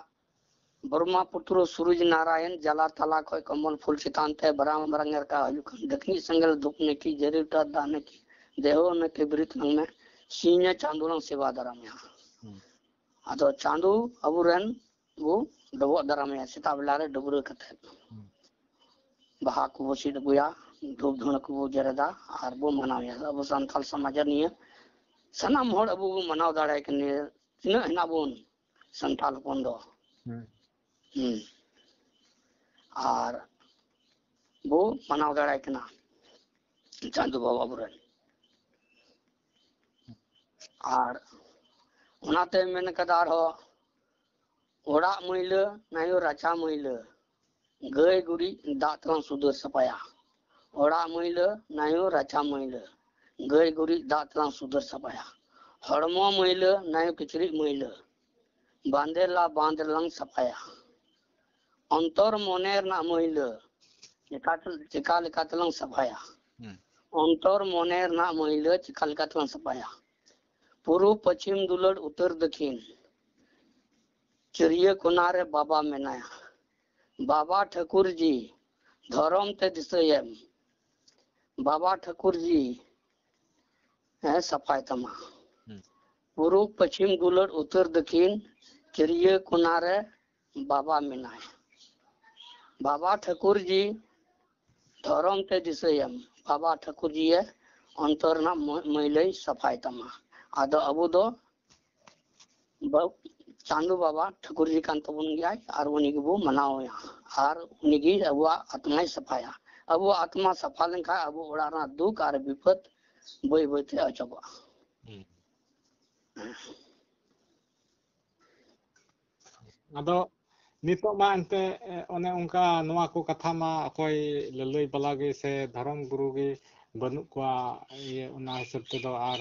ᱵᱨᱚᱦᱢᱟ ᱯᱩᱛᱨᱚ ᱥᱩᱨᱩᱡ ᱱᱟᱨᱟᱭᱚᱱ ᱡᱟᱞᱟ ᱛᱟᱞᱟ ᱠᱷᱚᱡ ᱠᱚᱢᱚᱞ ᱯᱷᱩᱞ ᱪᱮᱛᱟᱱ ᱛᱮ ᱵᱟᱨᱟᱢ ᱵᱟᱨᱟᱝ ᱨᱟᱠᱟᱵ ᱦᱤᱡᱩᱜ ᱠᱟᱱ ᱫᱟᱹᱠᱷᱱᱤ ᱥᱮᱸᱜᱮᱞ ᱫᱷᱩᱯ ᱱᱟᱹᱠᱤ ᱡᱟᱹᱨᱤ ᱴᱟᱨ ᱫᱟᱜ ᱱᱟᱹᱠᱤ ᱫᱮᱦᱚ ᱱᱟᱹᱠᱤ ᱵᱤᱨᱤᱫ ᱱᱟᱝ ᱢᱮ ᱥᱤᱧᱮ ᱪᱟᱸᱫᱚ ᱞᱟᱝ ᱥᱮᱵᱟ ᱫᱟᱨᱟᱢᱮᱭᱟ᱾ ᱦᱩᱸ᱾ ᱟᱫᱚ ᱪᱟᱸᱫᱚ ᱟᱵᱚᱨᱮᱱ ᱵᱚ ᱰᱚᱵᱚᱜ ᱫᱟᱨᱟᱢᱮᱭᱟ ᱥᱮᱛᱟᱜ ᱵᱮᱞᱟ ᱨᱮ ᱰᱟᱹᱵᱽᱨᱟᱹ ᱠᱟᱛᱮ᱾ ᱦᱩᱸ᱾ ᱵᱟᱦᱟ ᱠᱚᱵᱚ ᱥᱤᱫ ᱟᱹᱜᱩᱭᱟ, ᱫᱷᱩᱯ ᱫᱷᱩᱬᱟᱹ ᱠᱚᱵᱚ ᱡᱮᱨᱮᱫᱟ ᱟᱨ ᱵᱚ ᱢᱟᱱᱟᱣᱮᱭᱟ᱾ ᱟᱵᱚ ᱥᱟᱱᱛᱟᱞ ᱥᱚᱢᱟᱡᱽ ᱨᱮ ᱱᱤᱭᱟᱹ ᱥᱟᱱᱟᱢ ᱦᱚᱲ ᱟᱵᱚ ᱵᱚ ᱢᱟᱱᱟᱣ ᱫᱟᱲᱮᱭᱟᱭ ᱠᱟᱱᱟ᱾ ᱱᱤᱭᱟᱹ ᱛᱤᱱᱟᱹᱜ ᱦᱮᱱᱟᱜ ᱵᱚᱱ ᱥᱟᱱᱛᱟᱞ ᱦᱚᱯᱚᱱ ᱫᱚ᱾ ᱦᱩᱸ᱾ ᱦᱩᱸ᱾ ᱟᱨ ᱵᱚ ᱢᱟᱱᱟᱣ ᱫᱟᱲᱮᱭᱟᱭ ᱠᱟᱱᱟ ᱪᱟᱸᱫᱚ ᱵᱟᱵᱟ ᱟᱵᱚᱨᱮᱱ᱾ ᱟᱨ ᱚᱱᱟᱛᱮ ᱢᱮᱱ ᱠᱟᱫᱟ ᱟᱨᱦᱚᱸ, ᱚᱲᱟᱜ ᱢᱟᱹᱭᱞᱟᱹ, ᱱᱟᱭᱚ ᱨᱟᱪᱟ ᱢᱟᱹᱭᱞᱟᱹ, ᱜᱟᱹᱭ ᱜᱩᱨᱤᱡ ᱫᱟᱜ ᱛᱮᱞᱟᱝ ᱥᱩᱫᱷᱟᱹᱨ ᱥᱟᱯᱷᱟᱭᱟ᱾ ᱚᱲᱟᱜ ᱢᱟᱹᱭᱞᱟᱹ, ᱱᱟᱭᱚ ᱨᱟᱪᱟ ᱢᱟᱹᱭᱞᱟᱹ, ᱜᱟᱹᱭ ᱜᱩᱨᱤᱡ ᱫᱟᱜ ᱛᱮᱞᱟᱝ ᱥᱩᱫᱷᱟᱹᱨ ᱥᱟᱯᱷᱟᱭᱟ᱾ ᱦᱚᱲᱢᱚ ᱢᱟᱹᱭᱞᱟᱹ, ᱱᱟᱭᱚ ᱠᱤᱪᱨᱤᱡ ᱢᱟᱹᱭᱞᱟᱹ, ᱵᱟᱸᱫᱮ ᱞᱟ ᱵᱟᱸᱫ ᱨᱮᱞᱟᱝ ᱥᱟᱯᱷᱟᱭᱟ᱾ ᱚᱱᱛᱚᱨ ᱢᱚᱱᱮ ᱨᱮᱱᱟᱜ ᱢᱟᱹᱭᱞᱟᱹ ᱪᱮᱠᱟ, ᱪᱮᱠᱟ ᱞᱮᱠᱟ ᱛᱮᱞᱟᱝ ᱥᱟᱯᱷᱟᱭᱟ? ᱦᱩᱸ᱾ ᱚᱱᱛᱚᱨ ᱢᱚᱱᱮ ᱨᱮᱱᱟᱜ ᱢᱟᱹᱭᱞᱟᱹ ᱪᱮᱠᱟ ᱞᱮᱠᱟ ᱛᱮᱞᱟᱝ ᱥᱟᱯᱷᱟᱭᱟ? ᱯᱩᱨᱩᱵ ᱯᱚᱪᱷᱤᱢ ᱫᱩᱞᱟᱹᱲ ᱩᱛᱛᱚᱨ ᱫᱚᱠᱷᱤᱱ, ᱪᱟᱹᱨᱭᱟᱹ ᱠᱚᱱᱟ ᱨᱮ ᱵᱟᱵᱟ ᱢᱮᱱᱟᱭᱟ᱾ ᱵᱟᱵᱟ ᱴᱷᱟᱹᱠᱩᱨ ᱡᱤ, ᱫᱷᱚᱨᱚᱢ ᱛᱮ ᱫᱤᱥᱟᱹᱭᱮᱢ, ᱵᱟᱵᱟ ᱴᱷᱟᱹᱠᱩᱨ ᱡᱤ ᱮ ᱥᱟᱯᱷᱟᱭ ᱛᱟᱢᱟ᱾ ᱦᱩᱸ᱾ ᱯᱩᱨᱩᱵ ᱯᱚᱪᱷᱤᱢ ᱫᱩᱞᱟᱹᱲ ᱩᱛᱛᱚᱨ ᱫᱚᱠᱷᱤᱱ, ᱪᱟᱹᱨᱭᱟᱹ ᱠᱚᱱᱟ ᱨᱮ ᱵᱟᱵᱟ ᱢᱮᱱᱟᱭᱟ᱾ ᱵᱟᱵᱟ ᱴᱷᱟᱹᱠᱩᱨ ᱡᱤ, ᱫᱷᱚᱨᱚᱢ ᱛᱮ ᱫᱤᱥᱟᱹᱭᱮᱢ, ᱵᱟᱵᱟ ᱴᱷᱟᱹᱠᱩᱨ ᱡᱤᱭᱮ ᱚᱱᱛᱚᱨ ᱨᱮᱱᱟᱜ ᱢᱟᱹ-, ᱢᱟᱹᱭᱞᱟᱹᱭ ᱥᱟᱯᱷᱟᱭ ᱛᱟᱢᱟ᱾ ᱟᱫᱚ ᱟᱵᱚ ᱫᱚ ᱵᱟ-, ᱪᱟᱸᱫᱚ ᱵᱟᱵᱟ ᱴᱷᱟᱹᱠᱩᱨ ᱡᱤ ᱠᱟᱱ ᱛᱟᱵᱚᱱ ᱜᱮᱭᱟᱭ, ᱟᱨ ᱩᱱᱤ ᱜᱮᱵᱚ ᱢᱟᱱᱟᱣᱮᱭᱟ, ᱟᱨ ᱩᱱᱤ ᱜᱮ ᱟᱵᱚᱣᱟᱜ ᱟᱛᱢᱟᱭ ᱥᱟᱯᱷᱟᱭᱟ᱾ ᱟᱵᱚᱣᱟᱜ ᱟᱛᱢᱟ ᱥᱟᱯᱷᱟ ᱞᱮᱱᱠᱷᱟᱱ ᱟᱵᱚ ᱚᱲᱟᱜ ᱨᱮᱱᱟᱜ ᱫᱩᱠ ᱟᱨ ᱵᱤᱯᱚᱫ ᱵᱟᱹᱭ ᱵᱟᱹᱭ ᱛᱮ ᱚᱪᱚᱜᱚᱜᱼᱟ᱾ ᱦᱩᱸ᱾ ᱟᱫᱚ ᱱᱤᱛᱚᱜ ᱢᱟ ᱮᱱᱛᱮ, ᱮ, ᱚᱱᱮ ᱚᱱᱠᱟ ᱱᱚᱣᱟ ᱠᱚ ᱠᱟᱛᱷᱟ ᱢᱟ ᱚᱠᱚᱭ ᱞᱟᱹᱞᱟᱹᱭ ᱵᱟᱞᱟ ᱜᱮ ᱥᱮ ᱫᱷᱚᱨᱚᱢ ᱜᱩᱨᱩ ᱜᱮ ᱵᱟᱹᱱᱩᱜ ᱠᱚᱣᱟ, ᱤᱭᱟᱹ, ᱚᱱᱟ ᱦᱤᱥᱟᱹᱵ ᱛᱮᱫᱚ᱾ ᱟᱨ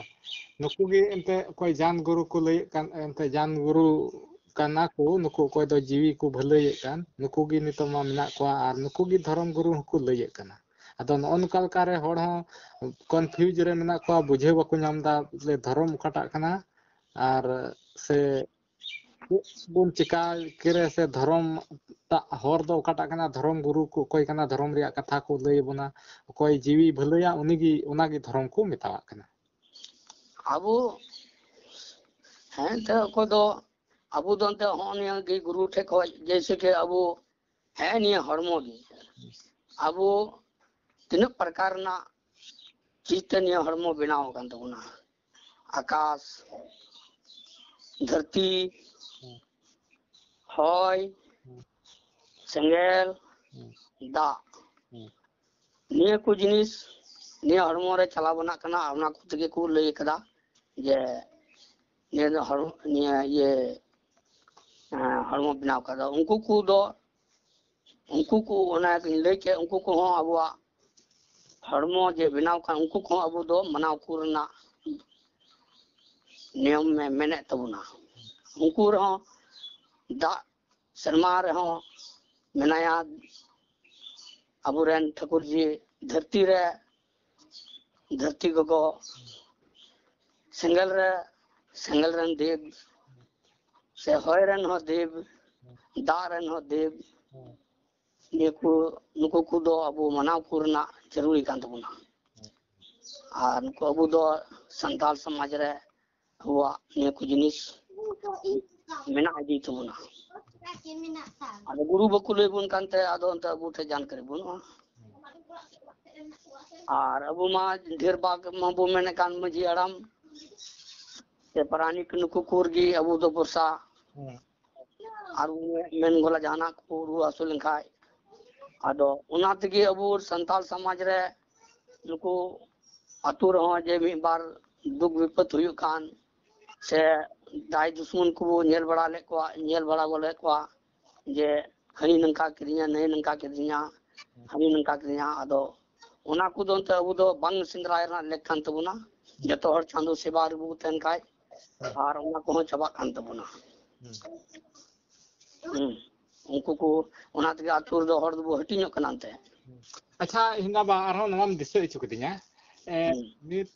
ᱱᱩᱠᱩ ᱜᱮ ᱮᱱᱛᱮ ᱚᱠᱚᱭ ᱡᱟᱱ ᱜᱩᱨᱩ ᱠᱚ ᱞᱟᱹᱭᱮᱫ ᱠᱟᱱ, ᱮᱱᱛᱮ ᱡᱟᱱ ᱜᱩᱨᱩ ᱠᱟᱱᱟ ᱠᱚ ᱱᱩᱠᱩ, ᱚᱠᱚᱭ ᱫᱚ ᱡᱤᱣᱤ ᱠᱚ ᱵᱷᱟᱹᱞᱟᱹᱭᱮᱫ ᱠᱟᱱ, ᱱᱩᱠᱩ ᱜᱮ ᱱᱤᱛᱚᱜ ᱢᱟ ᱢᱮᱱᱟᱜ ᱠᱚᱣᱟ ᱟᱨ ᱱᱩᱠᱩ ᱜᱮ ᱫᱷᱚᱨᱚᱢ ᱜᱩᱨᱩ ᱦᱚᱸᱠᱚ ᱞᱟᱹᱭᱮᱫ ᱠᱟᱱᱟ᱾ ᱟᱫᱚ ᱱᱚᱜᱼᱚ ᱱᱚᱝᱠᱟ ᱞᱮᱠᱟᱨᱮ ᱦᱚᱲ ᱦᱚᱸ confuse ᱨᱮ ᱢᱮᱱᱟᱜ ᱠᱚᱣᱟ, ᱵᱩᱡᱷᱟᱹᱣ ᱵᱟᱠᱚ ᱧᱟᱢ ᱮᱫᱟ ᱵᱚᱞᱮ ᱫᱷᱚᱨᱚᱢ ᱚᱠᱟᱴᱟᱜ ᱠᱟᱱᱟ ᱟᱨ ᱥᱮ ᱪᱮᱫ ᱵᱚᱱ ᱪᱮᱠᱟ ᱠᱮᱨᱮ ᱥᱮ ᱫᱷᱚᱨᱚᱢ ᱴᱟᱜ ᱦᱚᱨ ᱫᱚ ᱚᱠᱟᱴᱟᱜ ᱠᱟᱱᱟ, ᱫᱷᱚᱨᱚᱢ ᱜᱩᱨᱩ ᱠᱚ ᱚᱠᱚᱭ ᱠᱟᱱᱟ, ᱫᱷᱚᱨᱚᱢ ᱨᱮᱭᱟᱜ ᱠᱟᱛᱷᱟ ᱠᱚ ᱞᱟᱹᱭ ᱟᱵᱚᱱᱟ, ᱚᱠᱚᱭ ᱡᱤᱣᱤ ᱵᱷᱟᱹᱞᱟᱹᱭᱟ ᱩᱱᱤᱜᱮ, ᱚᱱᱟᱜᱮ ᱫᱷᱚᱨᱚᱢ ᱠᱚ ᱢᱮᱛᱟᱣᱟᱜ ᱠᱟᱱᱟ᱾ ᱟᱵᱚ, ᱦᱮᱸ, ᱮᱱᱛᱮ ᱚᱠᱚᱭ ᱫᱚ, ᱟᱵᱚ ᱫᱚ ᱮᱱᱛᱮ ᱦᱚᱸᱜᱼᱚ ᱱᱤᱭᱟᱹ ᱜᱮ ᱜᱩᱨᱩ ᱴᱷᱮᱡ ᱠᱷᱚᱡ, ᱡᱮᱭᱥᱮ ᱠᱤ ᱟᱵᱚ, ᱦᱮᱸ, ᱱᱤᱭᱟᱹ ᱦᱚᱲᱢᱚ ᱜᱮ ᱟᱵᱚ ᱛᱤᱱᱟᱹᱜ ᱯᱨᱚᱠᱟᱨ ᱨᱮᱱᱟᱜ ᱪᱤᱡᱽ ᱛᱮ ᱱᱤᱭᱟᱹ ᱦᱚᱲᱢᱚ ᱵᱮᱱᱟᱣ ᱟᱠᱟᱱ ᱛᱟᱵᱚᱱᱟ᱾ ᱟᱠᱟᱥ, ᱫᱷᱟᱹᱨᱛᱤ, ᱦᱩᱸ᱾ ᱦᱚᱭ, ᱦᱩᱸ᱾ ᱥᱮᱸᱜᱮᱞ, ᱦᱩᱸ᱾ ᱫᱟᱜ᱾ ᱦᱩᱸ᱾ ᱱᱤᱭᱟᱹ ᱠᱚ ᱡᱤᱱᱤᱥ ᱱᱤᱭᱟᱹ ᱦᱚᱲᱢᱚ ᱨᱮ ᱪᱟᱞᱟᱣ ᱵᱟᱱᱟᱜ ᱠᱟᱱᱟ, ᱟᱨ ᱚᱱᱟ ᱠᱚ ᱛᱮᱜᱮ ᱠᱚ ᱞᱟᱹᱭ ᱠᱟᱫᱟ ᱡᱮ ᱱᱤᱭᱟᱹ ᱫᱚ ᱦᱚᱲᱢᱚ, ᱱᱤᱭᱟᱹ ᱤᱭᱟᱹ, ᱮᱸ, ᱦᱚᱲᱢᱚ ᱵᱮᱱᱟᱣ ᱠᱟᱫᱟ᱾ ᱩᱱᱠᱩ ᱠᱚᱫᱚ ᱩᱱᱠᱩ ᱠᱚ, ᱚᱱᱮ ᱞᱟᱹᱭ ᱠᱮᱫ, ᱩᱱᱠᱩ ᱠᱚᱦᱚᱸ ᱟᱵᱚᱣᱟᱜ ᱦᱚᱲᱢᱚ ᱡᱮ ᱵᱮᱱᱟᱣ ᱠᱟᱱ, ᱩᱱᱠᱩ ᱠᱚᱦᱚᱸ ᱟᱵᱚ ᱫᱚ ᱢᱟᱱᱟᱣ ᱠᱚ ᱨᱮᱱᱟᱜ ᱱᱤᱭᱚᱢ ᱢᱮ-, ᱢᱮᱱᱮᱫ ᱛᱟᱵᱚᱱᱟ᱾ ᱩᱱᱠᱩ ᱨᱮᱦᱚᱸ ᱫᱟᱜ ᱥᱮᱨᱢᱟ ᱨᱮᱦᱚᱸ ᱢᱮᱱᱟᱭᱟ ᱟᱵᱚᱨᱮᱱ ᱴᱷᱟᱹᱠᱩᱨ ᱡᱤ, ᱫᱷᱟᱹᱨᱛᱤ ᱨᱮ, ᱫᱷᱟᱹᱨᱛᱤ ᱜᱚᱜᱚ, ᱥᱮᱸᱜᱮᱞ ᱨᱮ, ᱥᱮᱸᱜᱮᱞ ᱨᱮᱱ ᱫᱮᱵ, ᱥᱮ ᱦᱚᱭ ᱨᱮᱱ ᱦᱚᱸ ᱫᱮᱵ, ᱫᱟᱜ ᱨᱮᱱ ᱦᱚᱸ ᱫᱮᱵ, ᱱᱤᱭᱟᱹ ᱠᱚ, ᱱᱩᱠᱩ ᱠᱚᱫᱚ ᱟᱵᱚ ᱢᱟᱱᱟᱣ ᱠᱚ ᱨᱮᱱᱟᱜ ᱡᱟᱹᱨᱩᱲᱤ ᱠᱟᱱ ᱛᱟᱵᱚᱱᱟ᱾ ᱟᱨ ᱱᱩᱠᱩ ᱟᱵᱚ ᱫᱚ ᱥᱟᱱᱛᱟᱲ ᱥᱚᱢᱟᱡᱽ ᱨᱮ ᱟᱵᱚᱣᱟᱜ ᱱᱤᱭᱟᱹ ᱠᱚ ᱡᱤᱱᱤᱥ ᱢᱮᱱᱟᱜ ᱤᱫᱤ ᱛᱟᱵᱚᱱᱟ᱾ ᱟᱫᱚ ᱜᱩᱨᱩ ᱵᱟᱠᱚ ᱞᱟᱹᱭ ᱵᱚᱱ ᱠᱟᱱᱛᱮ ᱟᱫᱚ ᱚᱱᱛᱮ ᱟᱵᱚ ᱴᱷᱮᱱ ᱡᱟᱱᱠᱟᱨᱤ ᱵᱟᱹᱱᱩᱜᱼᱟ᱾ ᱟᱨ ᱟᱵᱚ ᱢᱟ ᱰᱷᱮᱨ ᱵᱷᱟᱜᱽ ᱢᱟᱵᱚ ᱢᱮᱱᱮᱫ ᱠᱟᱱ ᱢᱟᱹᱡᱷᱤ ᱦᱟᱲᱟᱢ ᱥᱮ ᱯᱟᱨᱟᱱᱤᱠ, ᱱᱩᱠᱩ ᱠᱚ ᱨᱮᱜᱮ ᱟᱵᱚ ᱫᱚ ᱵᱷᱚᱨᱥᱟ᱾ ᱦᱮᱸ᱾ ᱟᱨ ᱵᱚ ᱢᱮᱱ ᱜᱚᱞᱟ ᱡᱟᱦᱟᱱᱟᱜ ᱠᱚ ᱨᱩᱣᱟᱹ ᱦᱟᱹᱥᱩ ᱞᱮᱱᱠᱷᱟᱡ, ᱟᱫᱚ ᱚᱱᱟ ᱛᱮᱜᱮ ᱟᱵᱚ ᱥᱟᱱᱛᱟᱲ ᱥᱚᱢᱟᱡᱽ ᱨᱮ ᱱᱩᱠᱩ ᱟᱹᱛᱩ ᱨᱮᱦᱚᱸ ᱡᱮ ᱢᱤᱫ ᱵᱟᱨ ᱫᱩᱠ ᱵᱤᱯᱚᱫ ᱦᱩᱭᱩᱜ ᱠᱷᱟᱱ ᱥᱮ ᱫᱟᱭ ᱫᱩᱥᱢᱚᱱ ᱠᱚᱵᱚ ᱧᱮᱞ ᱵᱟᱲᱟ ᱞᱮᱫ ᱠᱚᱣᱟ, ᱧᱮᱞ ᱵᱟᱲᱟ ᱜᱚᱫ ᱞᱮᱫ ᱠᱚᱣᱟ ᱡᱮ ᱦᱟᱹᱱᱤ ᱱᱚᱝᱠᱟ ᱠᱮᱫᱤᱧᱟ, ᱱᱟᱹᱭ ᱱᱚᱝᱠᱟ ᱠᱮᱫᱤᱧᱟ, ᱦᱟᱹᱱᱤ ᱱᱚᱝᱠᱟ ᱠᱮᱫᱤᱧᱟ᱾ ᱟᱫᱚ ᱚᱱᱟ ᱠᱚᱫᱚ ᱮᱱᱛᱮ ᱟᱵᱚ ᱫᱚ ᱵᱟᱝ ᱥᱮᱸᱫᱽᱨᱟᱭ ᱨᱮᱱᱟᱜ ᱞᱮᱠ ᱠᱟᱱ ᱛᱟᱵᱚᱱᱟ᱾ ᱡᱚᱛᱚ ᱦᱚᱲ ᱪᱟᱸᱫᱚ ᱥᱮᱵᱟ ᱨᱮᱵᱚ ᱛᱟᱦᱮᱱ ᱠᱷᱟᱡ, ᱟᱨ ᱚᱱᱟ ᱠᱚᱦᱚᱸ ᱪᱟᱵᱟᱜ ᱠᱟᱱ ᱛᱟᱵᱚᱱᱟ᱾ ᱦᱩᱸ᱾ ᱦᱩᱸ᱾ ᱩᱱᱠᱩ ᱠᱚ, ᱚᱱᱟ ᱛᱮᱜᱮ ᱟᱹᱛᱩ ᱨᱮᱫᱚ ᱦᱚᱲ ᱫᱚᱵᱚ ᱦᱟᱹᱴᱤᱧᱚᱜ ᱠᱟᱱᱟ ᱮᱱᱛᱮ᱾ ᱟᱪᱪᱷᱟ, ᱦᱮᱸᱫᱟ ᱵᱟ, ᱟᱨᱦᱚᱸ ᱱᱚᱣᱟᱢ ᱫᱤᱥᱟᱹ ᱦᱚᱪᱚ ᱠᱤᱫᱤᱧᱟ᱾ ᱮ, ᱦᱩᱸ᱾ ᱱᱤᱛ,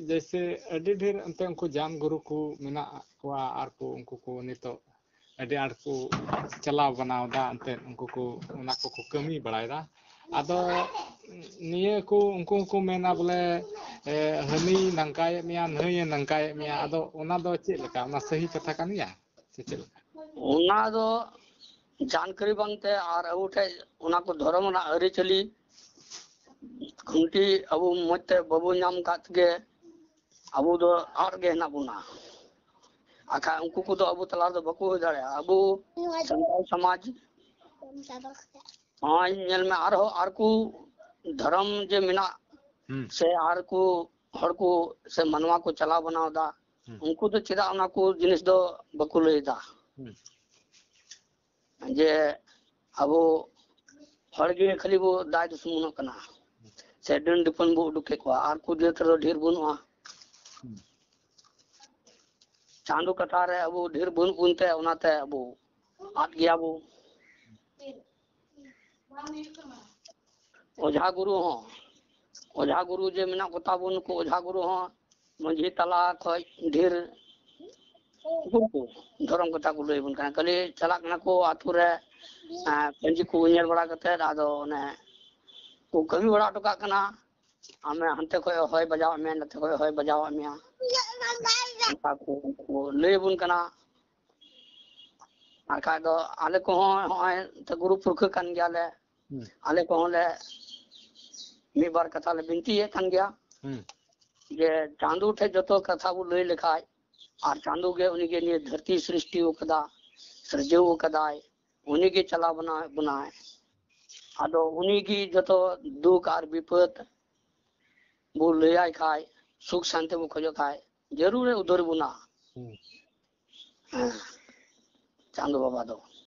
ᱡᱮᱭᱥᱮ, ᱟᱹᱰᱤ ᱰᱷᱮᱨ ᱮᱱᱛᱮ ᱩᱱᱠᱩ ᱡᱟᱱ ᱜᱩᱨᱩ ᱠᱚ ᱢᱮᱱᱟᱜ ᱠᱚᱣᱟ ᱟᱨ ᱠᱚ, ᱩᱱᱠᱩ ᱠᱚ ᱱᱤᱛᱚᱜ ᱟᱹᱰᱤ ᱟᱸᱴ ᱠᱚ ᱪᱟᱞᱟᱣ ᱵᱟᱱᱟᱣ ᱮᱫᱟ, ᱮᱱᱛᱮᱫ ᱩᱱᱠᱩ ᱠᱚ ᱚᱱᱟ ᱠᱚᱠᱚ ᱠᱟᱹᱢᱤ ᱵᱟᱲᱟᱭᱮᱫᱟ᱾ ᱟᱫᱚ ᱱᱤᱭᱟᱹ ᱠᱚ ᱩᱱᱠᱩ ᱦᱚᱸᱠᱚ ᱢᱮᱱᱟ ᱵᱚᱞᱮ, ᱮ, ᱦᱟᱹᱱᱤᱭ ᱱᱟᱝᱠᱟᱭᱮᱫ ᱢᱮᱭᱟ, ᱱᱟᱹᱭᱮ ᱱᱟᱝᱠᱟᱭᱮᱫ ᱢᱮᱭᱟ᱾ ᱟᱫᱚ ᱚᱱᱟ ᱫᱚ ᱪᱮᱫ ᱞᱮᱠᱟ? ᱚᱱᱟ ᱥᱟᱹᱦᱤ ᱠᱟᱛᱷᱟ ᱠᱟᱱ ᱜᱮᱭᱟ ᱥᱮ ᱪᱮᱫ ᱞᱮᱠᱟ? ᱚᱱᱟ ᱫᱚ ᱡᱟᱱᱠᱟᱨᱤ ᱵᱟᱝᱛᱮ ᱟᱨ ᱟᱵᱚ ᱴᱷᱮᱡ ᱚᱱᱟ ᱠᱚ ᱫᱷᱚᱨᱚᱢ ᱨᱮᱱᱟᱜ ᱟᱹᱨᱤᱪᱟᱹᱞᱤ ᱠᱷᱩᱱᱴᱤ ᱟᱵᱚ ᱢᱚᱡᱽ ᱛᱮ ᱵᱟᱵᱚ ᱧᱟᱢ ᱠᱟᱫ ᱛᱮᱜᱮ ᱟᱵᱚ ᱫᱚ ᱟᱫ ᱜᱮ ᱦᱮᱱᱟᱜ ᱵᱚᱱᱟ᱾ ᱟᱠᱷᱟᱡ ᱩᱱᱠᱩ ᱠᱚᱫᱚ ᱟᱵᱚ ᱛᱟᱞᱟ ᱨᱮᱫᱚ ᱵᱟᱠᱚ ᱦᱩᱭ ᱫᱟᱲᱮᱭᱟᱜᱼᱟ᱾ ᱟᱵᱚ ᱥᱟᱱᱛᱟᱲ ᱥᱚᱢᱟᱡᱽ ᱱᱚᱜᱼᱚᱭ ᱧᱮᱞ ᱢᱮ, ᱟᱨᱦᱚᱸ ᱟᱨᱠᱩ ᱫᱷᱚᱨᱚᱢ ᱡᱮ ᱢᱮᱱᱟᱜ ᱦᱩᱸ᱾ ᱥᱮ ᱟᱨᱠᱩ ᱦᱚᱲ ᱠᱚ ᱥᱮ ᱢᱟᱱᱣᱟ ᱠᱚ ᱪᱟᱞᱟᱣ ᱵᱟᱱᱟᱣ ᱮᱫᱟ, ᱦᱩᱸ᱾ ᱩᱱᱠᱩ ᱫᱚ ᱪᱮᱫᱟᱜ ᱚᱱᱟ ᱠᱚ ᱡᱤᱱᱤᱥ ᱫᱚ ᱵᱟᱠᱚ ᱞᱟᱹᱭ ᱮᱫᱟ? ᱦᱩᱸ᱾ ᱡᱮ ᱟᱵᱚ ᱦᱚᱲ ᱜᱮ ᱠᱷᱟᱹᱞᱤ ᱵᱚ ᱫᱟᱭ ᱫᱩᱥᱢᱚᱱᱚᱜ ᱠᱟᱱᱟ᱾ ᱥᱮ ᱰᱟᱹᱱ ᱰᱤᱯᱟᱹᱱ ᱵᱚ ᱩᱰᱩᱠ ᱠᱮᱫ ᱠᱚᱣᱟ, ᱟᱨ ᱠᱚ ᱡᱟᱹᱛ ᱨᱮ ᱰᱷᱮᱨ ᱵᱟᱹᱱᱩᱜᱼᱟ᱾ ᱪᱟᱸᱫᱚ ᱠᱟᱛᱷᱟ ᱨᱮ ᱟᱵᱚ ᱰᱷᱮᱨ ᱵᱟᱹᱱᱩᱜ ᱵᱚᱱ ᱛᱮ, ᱚᱱᱟᱛᱮ ᱟᱵᱚ ᱟᱫ ᱜᱮᱭᱟ ᱵᱚ᱾ ᱚᱡᱷᱟ ᱜᱩᱨᱩ ᱦᱚᱸ, ᱚᱡᱷᱟ ᱜᱩᱨᱩ ᱡᱮ ᱢᱮᱱᱟᱜ ᱠᱚᱛᱟ ᱵᱚᱱ, ᱱᱩᱠᱩ ᱚᱡᱷᱟ ᱜᱩᱨᱩ ᱦᱚᱸ ᱢᱟᱹᱡᱷᱤ ᱛᱟᱞᱟ ᱠᱷᱚᱡ ᱰᱷᱮᱨ ᱩᱱᱠᱩ ᱠᱚ ᱫᱷᱚᱨᱚᱢ ᱠᱟᱛᱷᱟ ᱠᱚ ᱞᱟᱹᱭ ᱵᱚᱱ ᱠᱟᱱᱟ᱾ ᱠᱷᱟᱹᱞᱤ ᱪᱟᱞᱟᱜ ᱠᱟᱱᱟ ᱠᱚ ᱟᱛᱳ ᱨᱮ, ᱮᱸ, ᱯᱟᱹᱧᱪᱤ ᱠᱚ ᱧᱮᱞ ᱵᱟᱲᱟ ᱠᱟᱛᱮ ᱟᱫᱚ ᱚᱱᱮ ᱠᱚ ᱠᱟᱹᱢᱤ ᱵᱟᱲᱟ ᱦᱚᱴᱚ ᱠᱟᱜ ᱠᱟᱱᱟ᱾ ᱟᱢᱮ ᱦᱟᱱᱛᱮ ᱠᱷᱚᱡ ᱦᱚᱭ ᱵᱟᱡᱟᱣᱟᱜ ᱢᱮᱭᱟ, ᱱᱟᱛᱮ ᱠᱷᱚᱡ ᱦᱚᱭ ᱵᱟᱡᱟᱣᱟᱜ ᱢᱮᱭᱟ, ᱚᱱᱠᱟ ᱠᱚ, ᱠᱚ ᱞᱟᱹᱭ ᱟᱵᱚᱱ ᱠᱟᱱᱟ᱾ ᱟᱨ ᱠᱷᱟᱡ ᱫᱚ ᱟᱞᱮ ᱠᱚᱦᱚᱸ ᱦᱚᱸᱜᱼᱚᱭ ᱛᱚ ᱜᱩᱨᱩ ᱯᱩᱨᱠᱷᱟᱹ ᱠᱟᱱ ᱜᱮᱭᱟᱞᱮ᱾ ᱦᱩᱸ᱾ ᱟᱞᱮ ᱠᱚᱦᱚᱸ ᱞᱮ ᱢᱤᱫ ᱵᱟᱨ ᱠᱟᱛᱷᱟ ᱞᱮ ᱵᱤᱱᱛᱤᱭᱮᱫ ᱠᱟᱱ ᱜᱮᱭᱟ᱾ ᱦᱩᱸ᱾ ᱡᱮ ᱪᱟᱸᱫᱚ ᱴᱷᱮᱡ ᱡᱚᱛᱚ ᱠᱟᱛᱷᱟ ᱵᱚ ᱞᱟᱹᱭ ᱞᱮᱠᱷᱟᱡ, ᱟᱨ ᱪᱟᱸᱫᱚ ᱜᱮ ᱩᱱᱤ ᱜᱮ ᱱᱤᱭᱟᱹ ᱫᱷᱟᱹᱨᱛᱤ ᱥᱨᱤᱥᱴᱤ ᱟᱠᱟᱫᱟ, ᱥᱤᱨᱡᱟᱹᱣ ᱟᱠᱟᱫᱟᱭ, ᱩᱱᱤ ᱜᱮ ᱪᱟᱞᱟᱣ ᱵᱚᱱᱟ-, ᱵᱚᱱᱟᱭ᱾ ᱟᱫᱚ ᱩᱱᱤ ᱜᱮ ᱡᱚᱛᱚ ᱫᱩᱠ ᱟᱨ ᱵᱤᱯᱚᱫ ᱵᱚ ᱞᱟᱹᱭᱟᱭ ᱠᱷᱟᱡ, ᱥᱩᱠ ᱥᱟᱱᱛᱤ ᱵᱚ ᱠᱷᱚᱡᱚᱜ ᱠᱷᱟᱡ, ᱡᱟᱹᱨᱩᱲᱮ ᱩᱫᱷᱟᱹᱨ ᱵᱚᱱᱟ᱾ ᱦᱩᱸ᱾ ᱦᱮᱸ, ᱪᱟᱸᱫᱚ ᱵᱟᱵᱟ ᱫᱚ᱾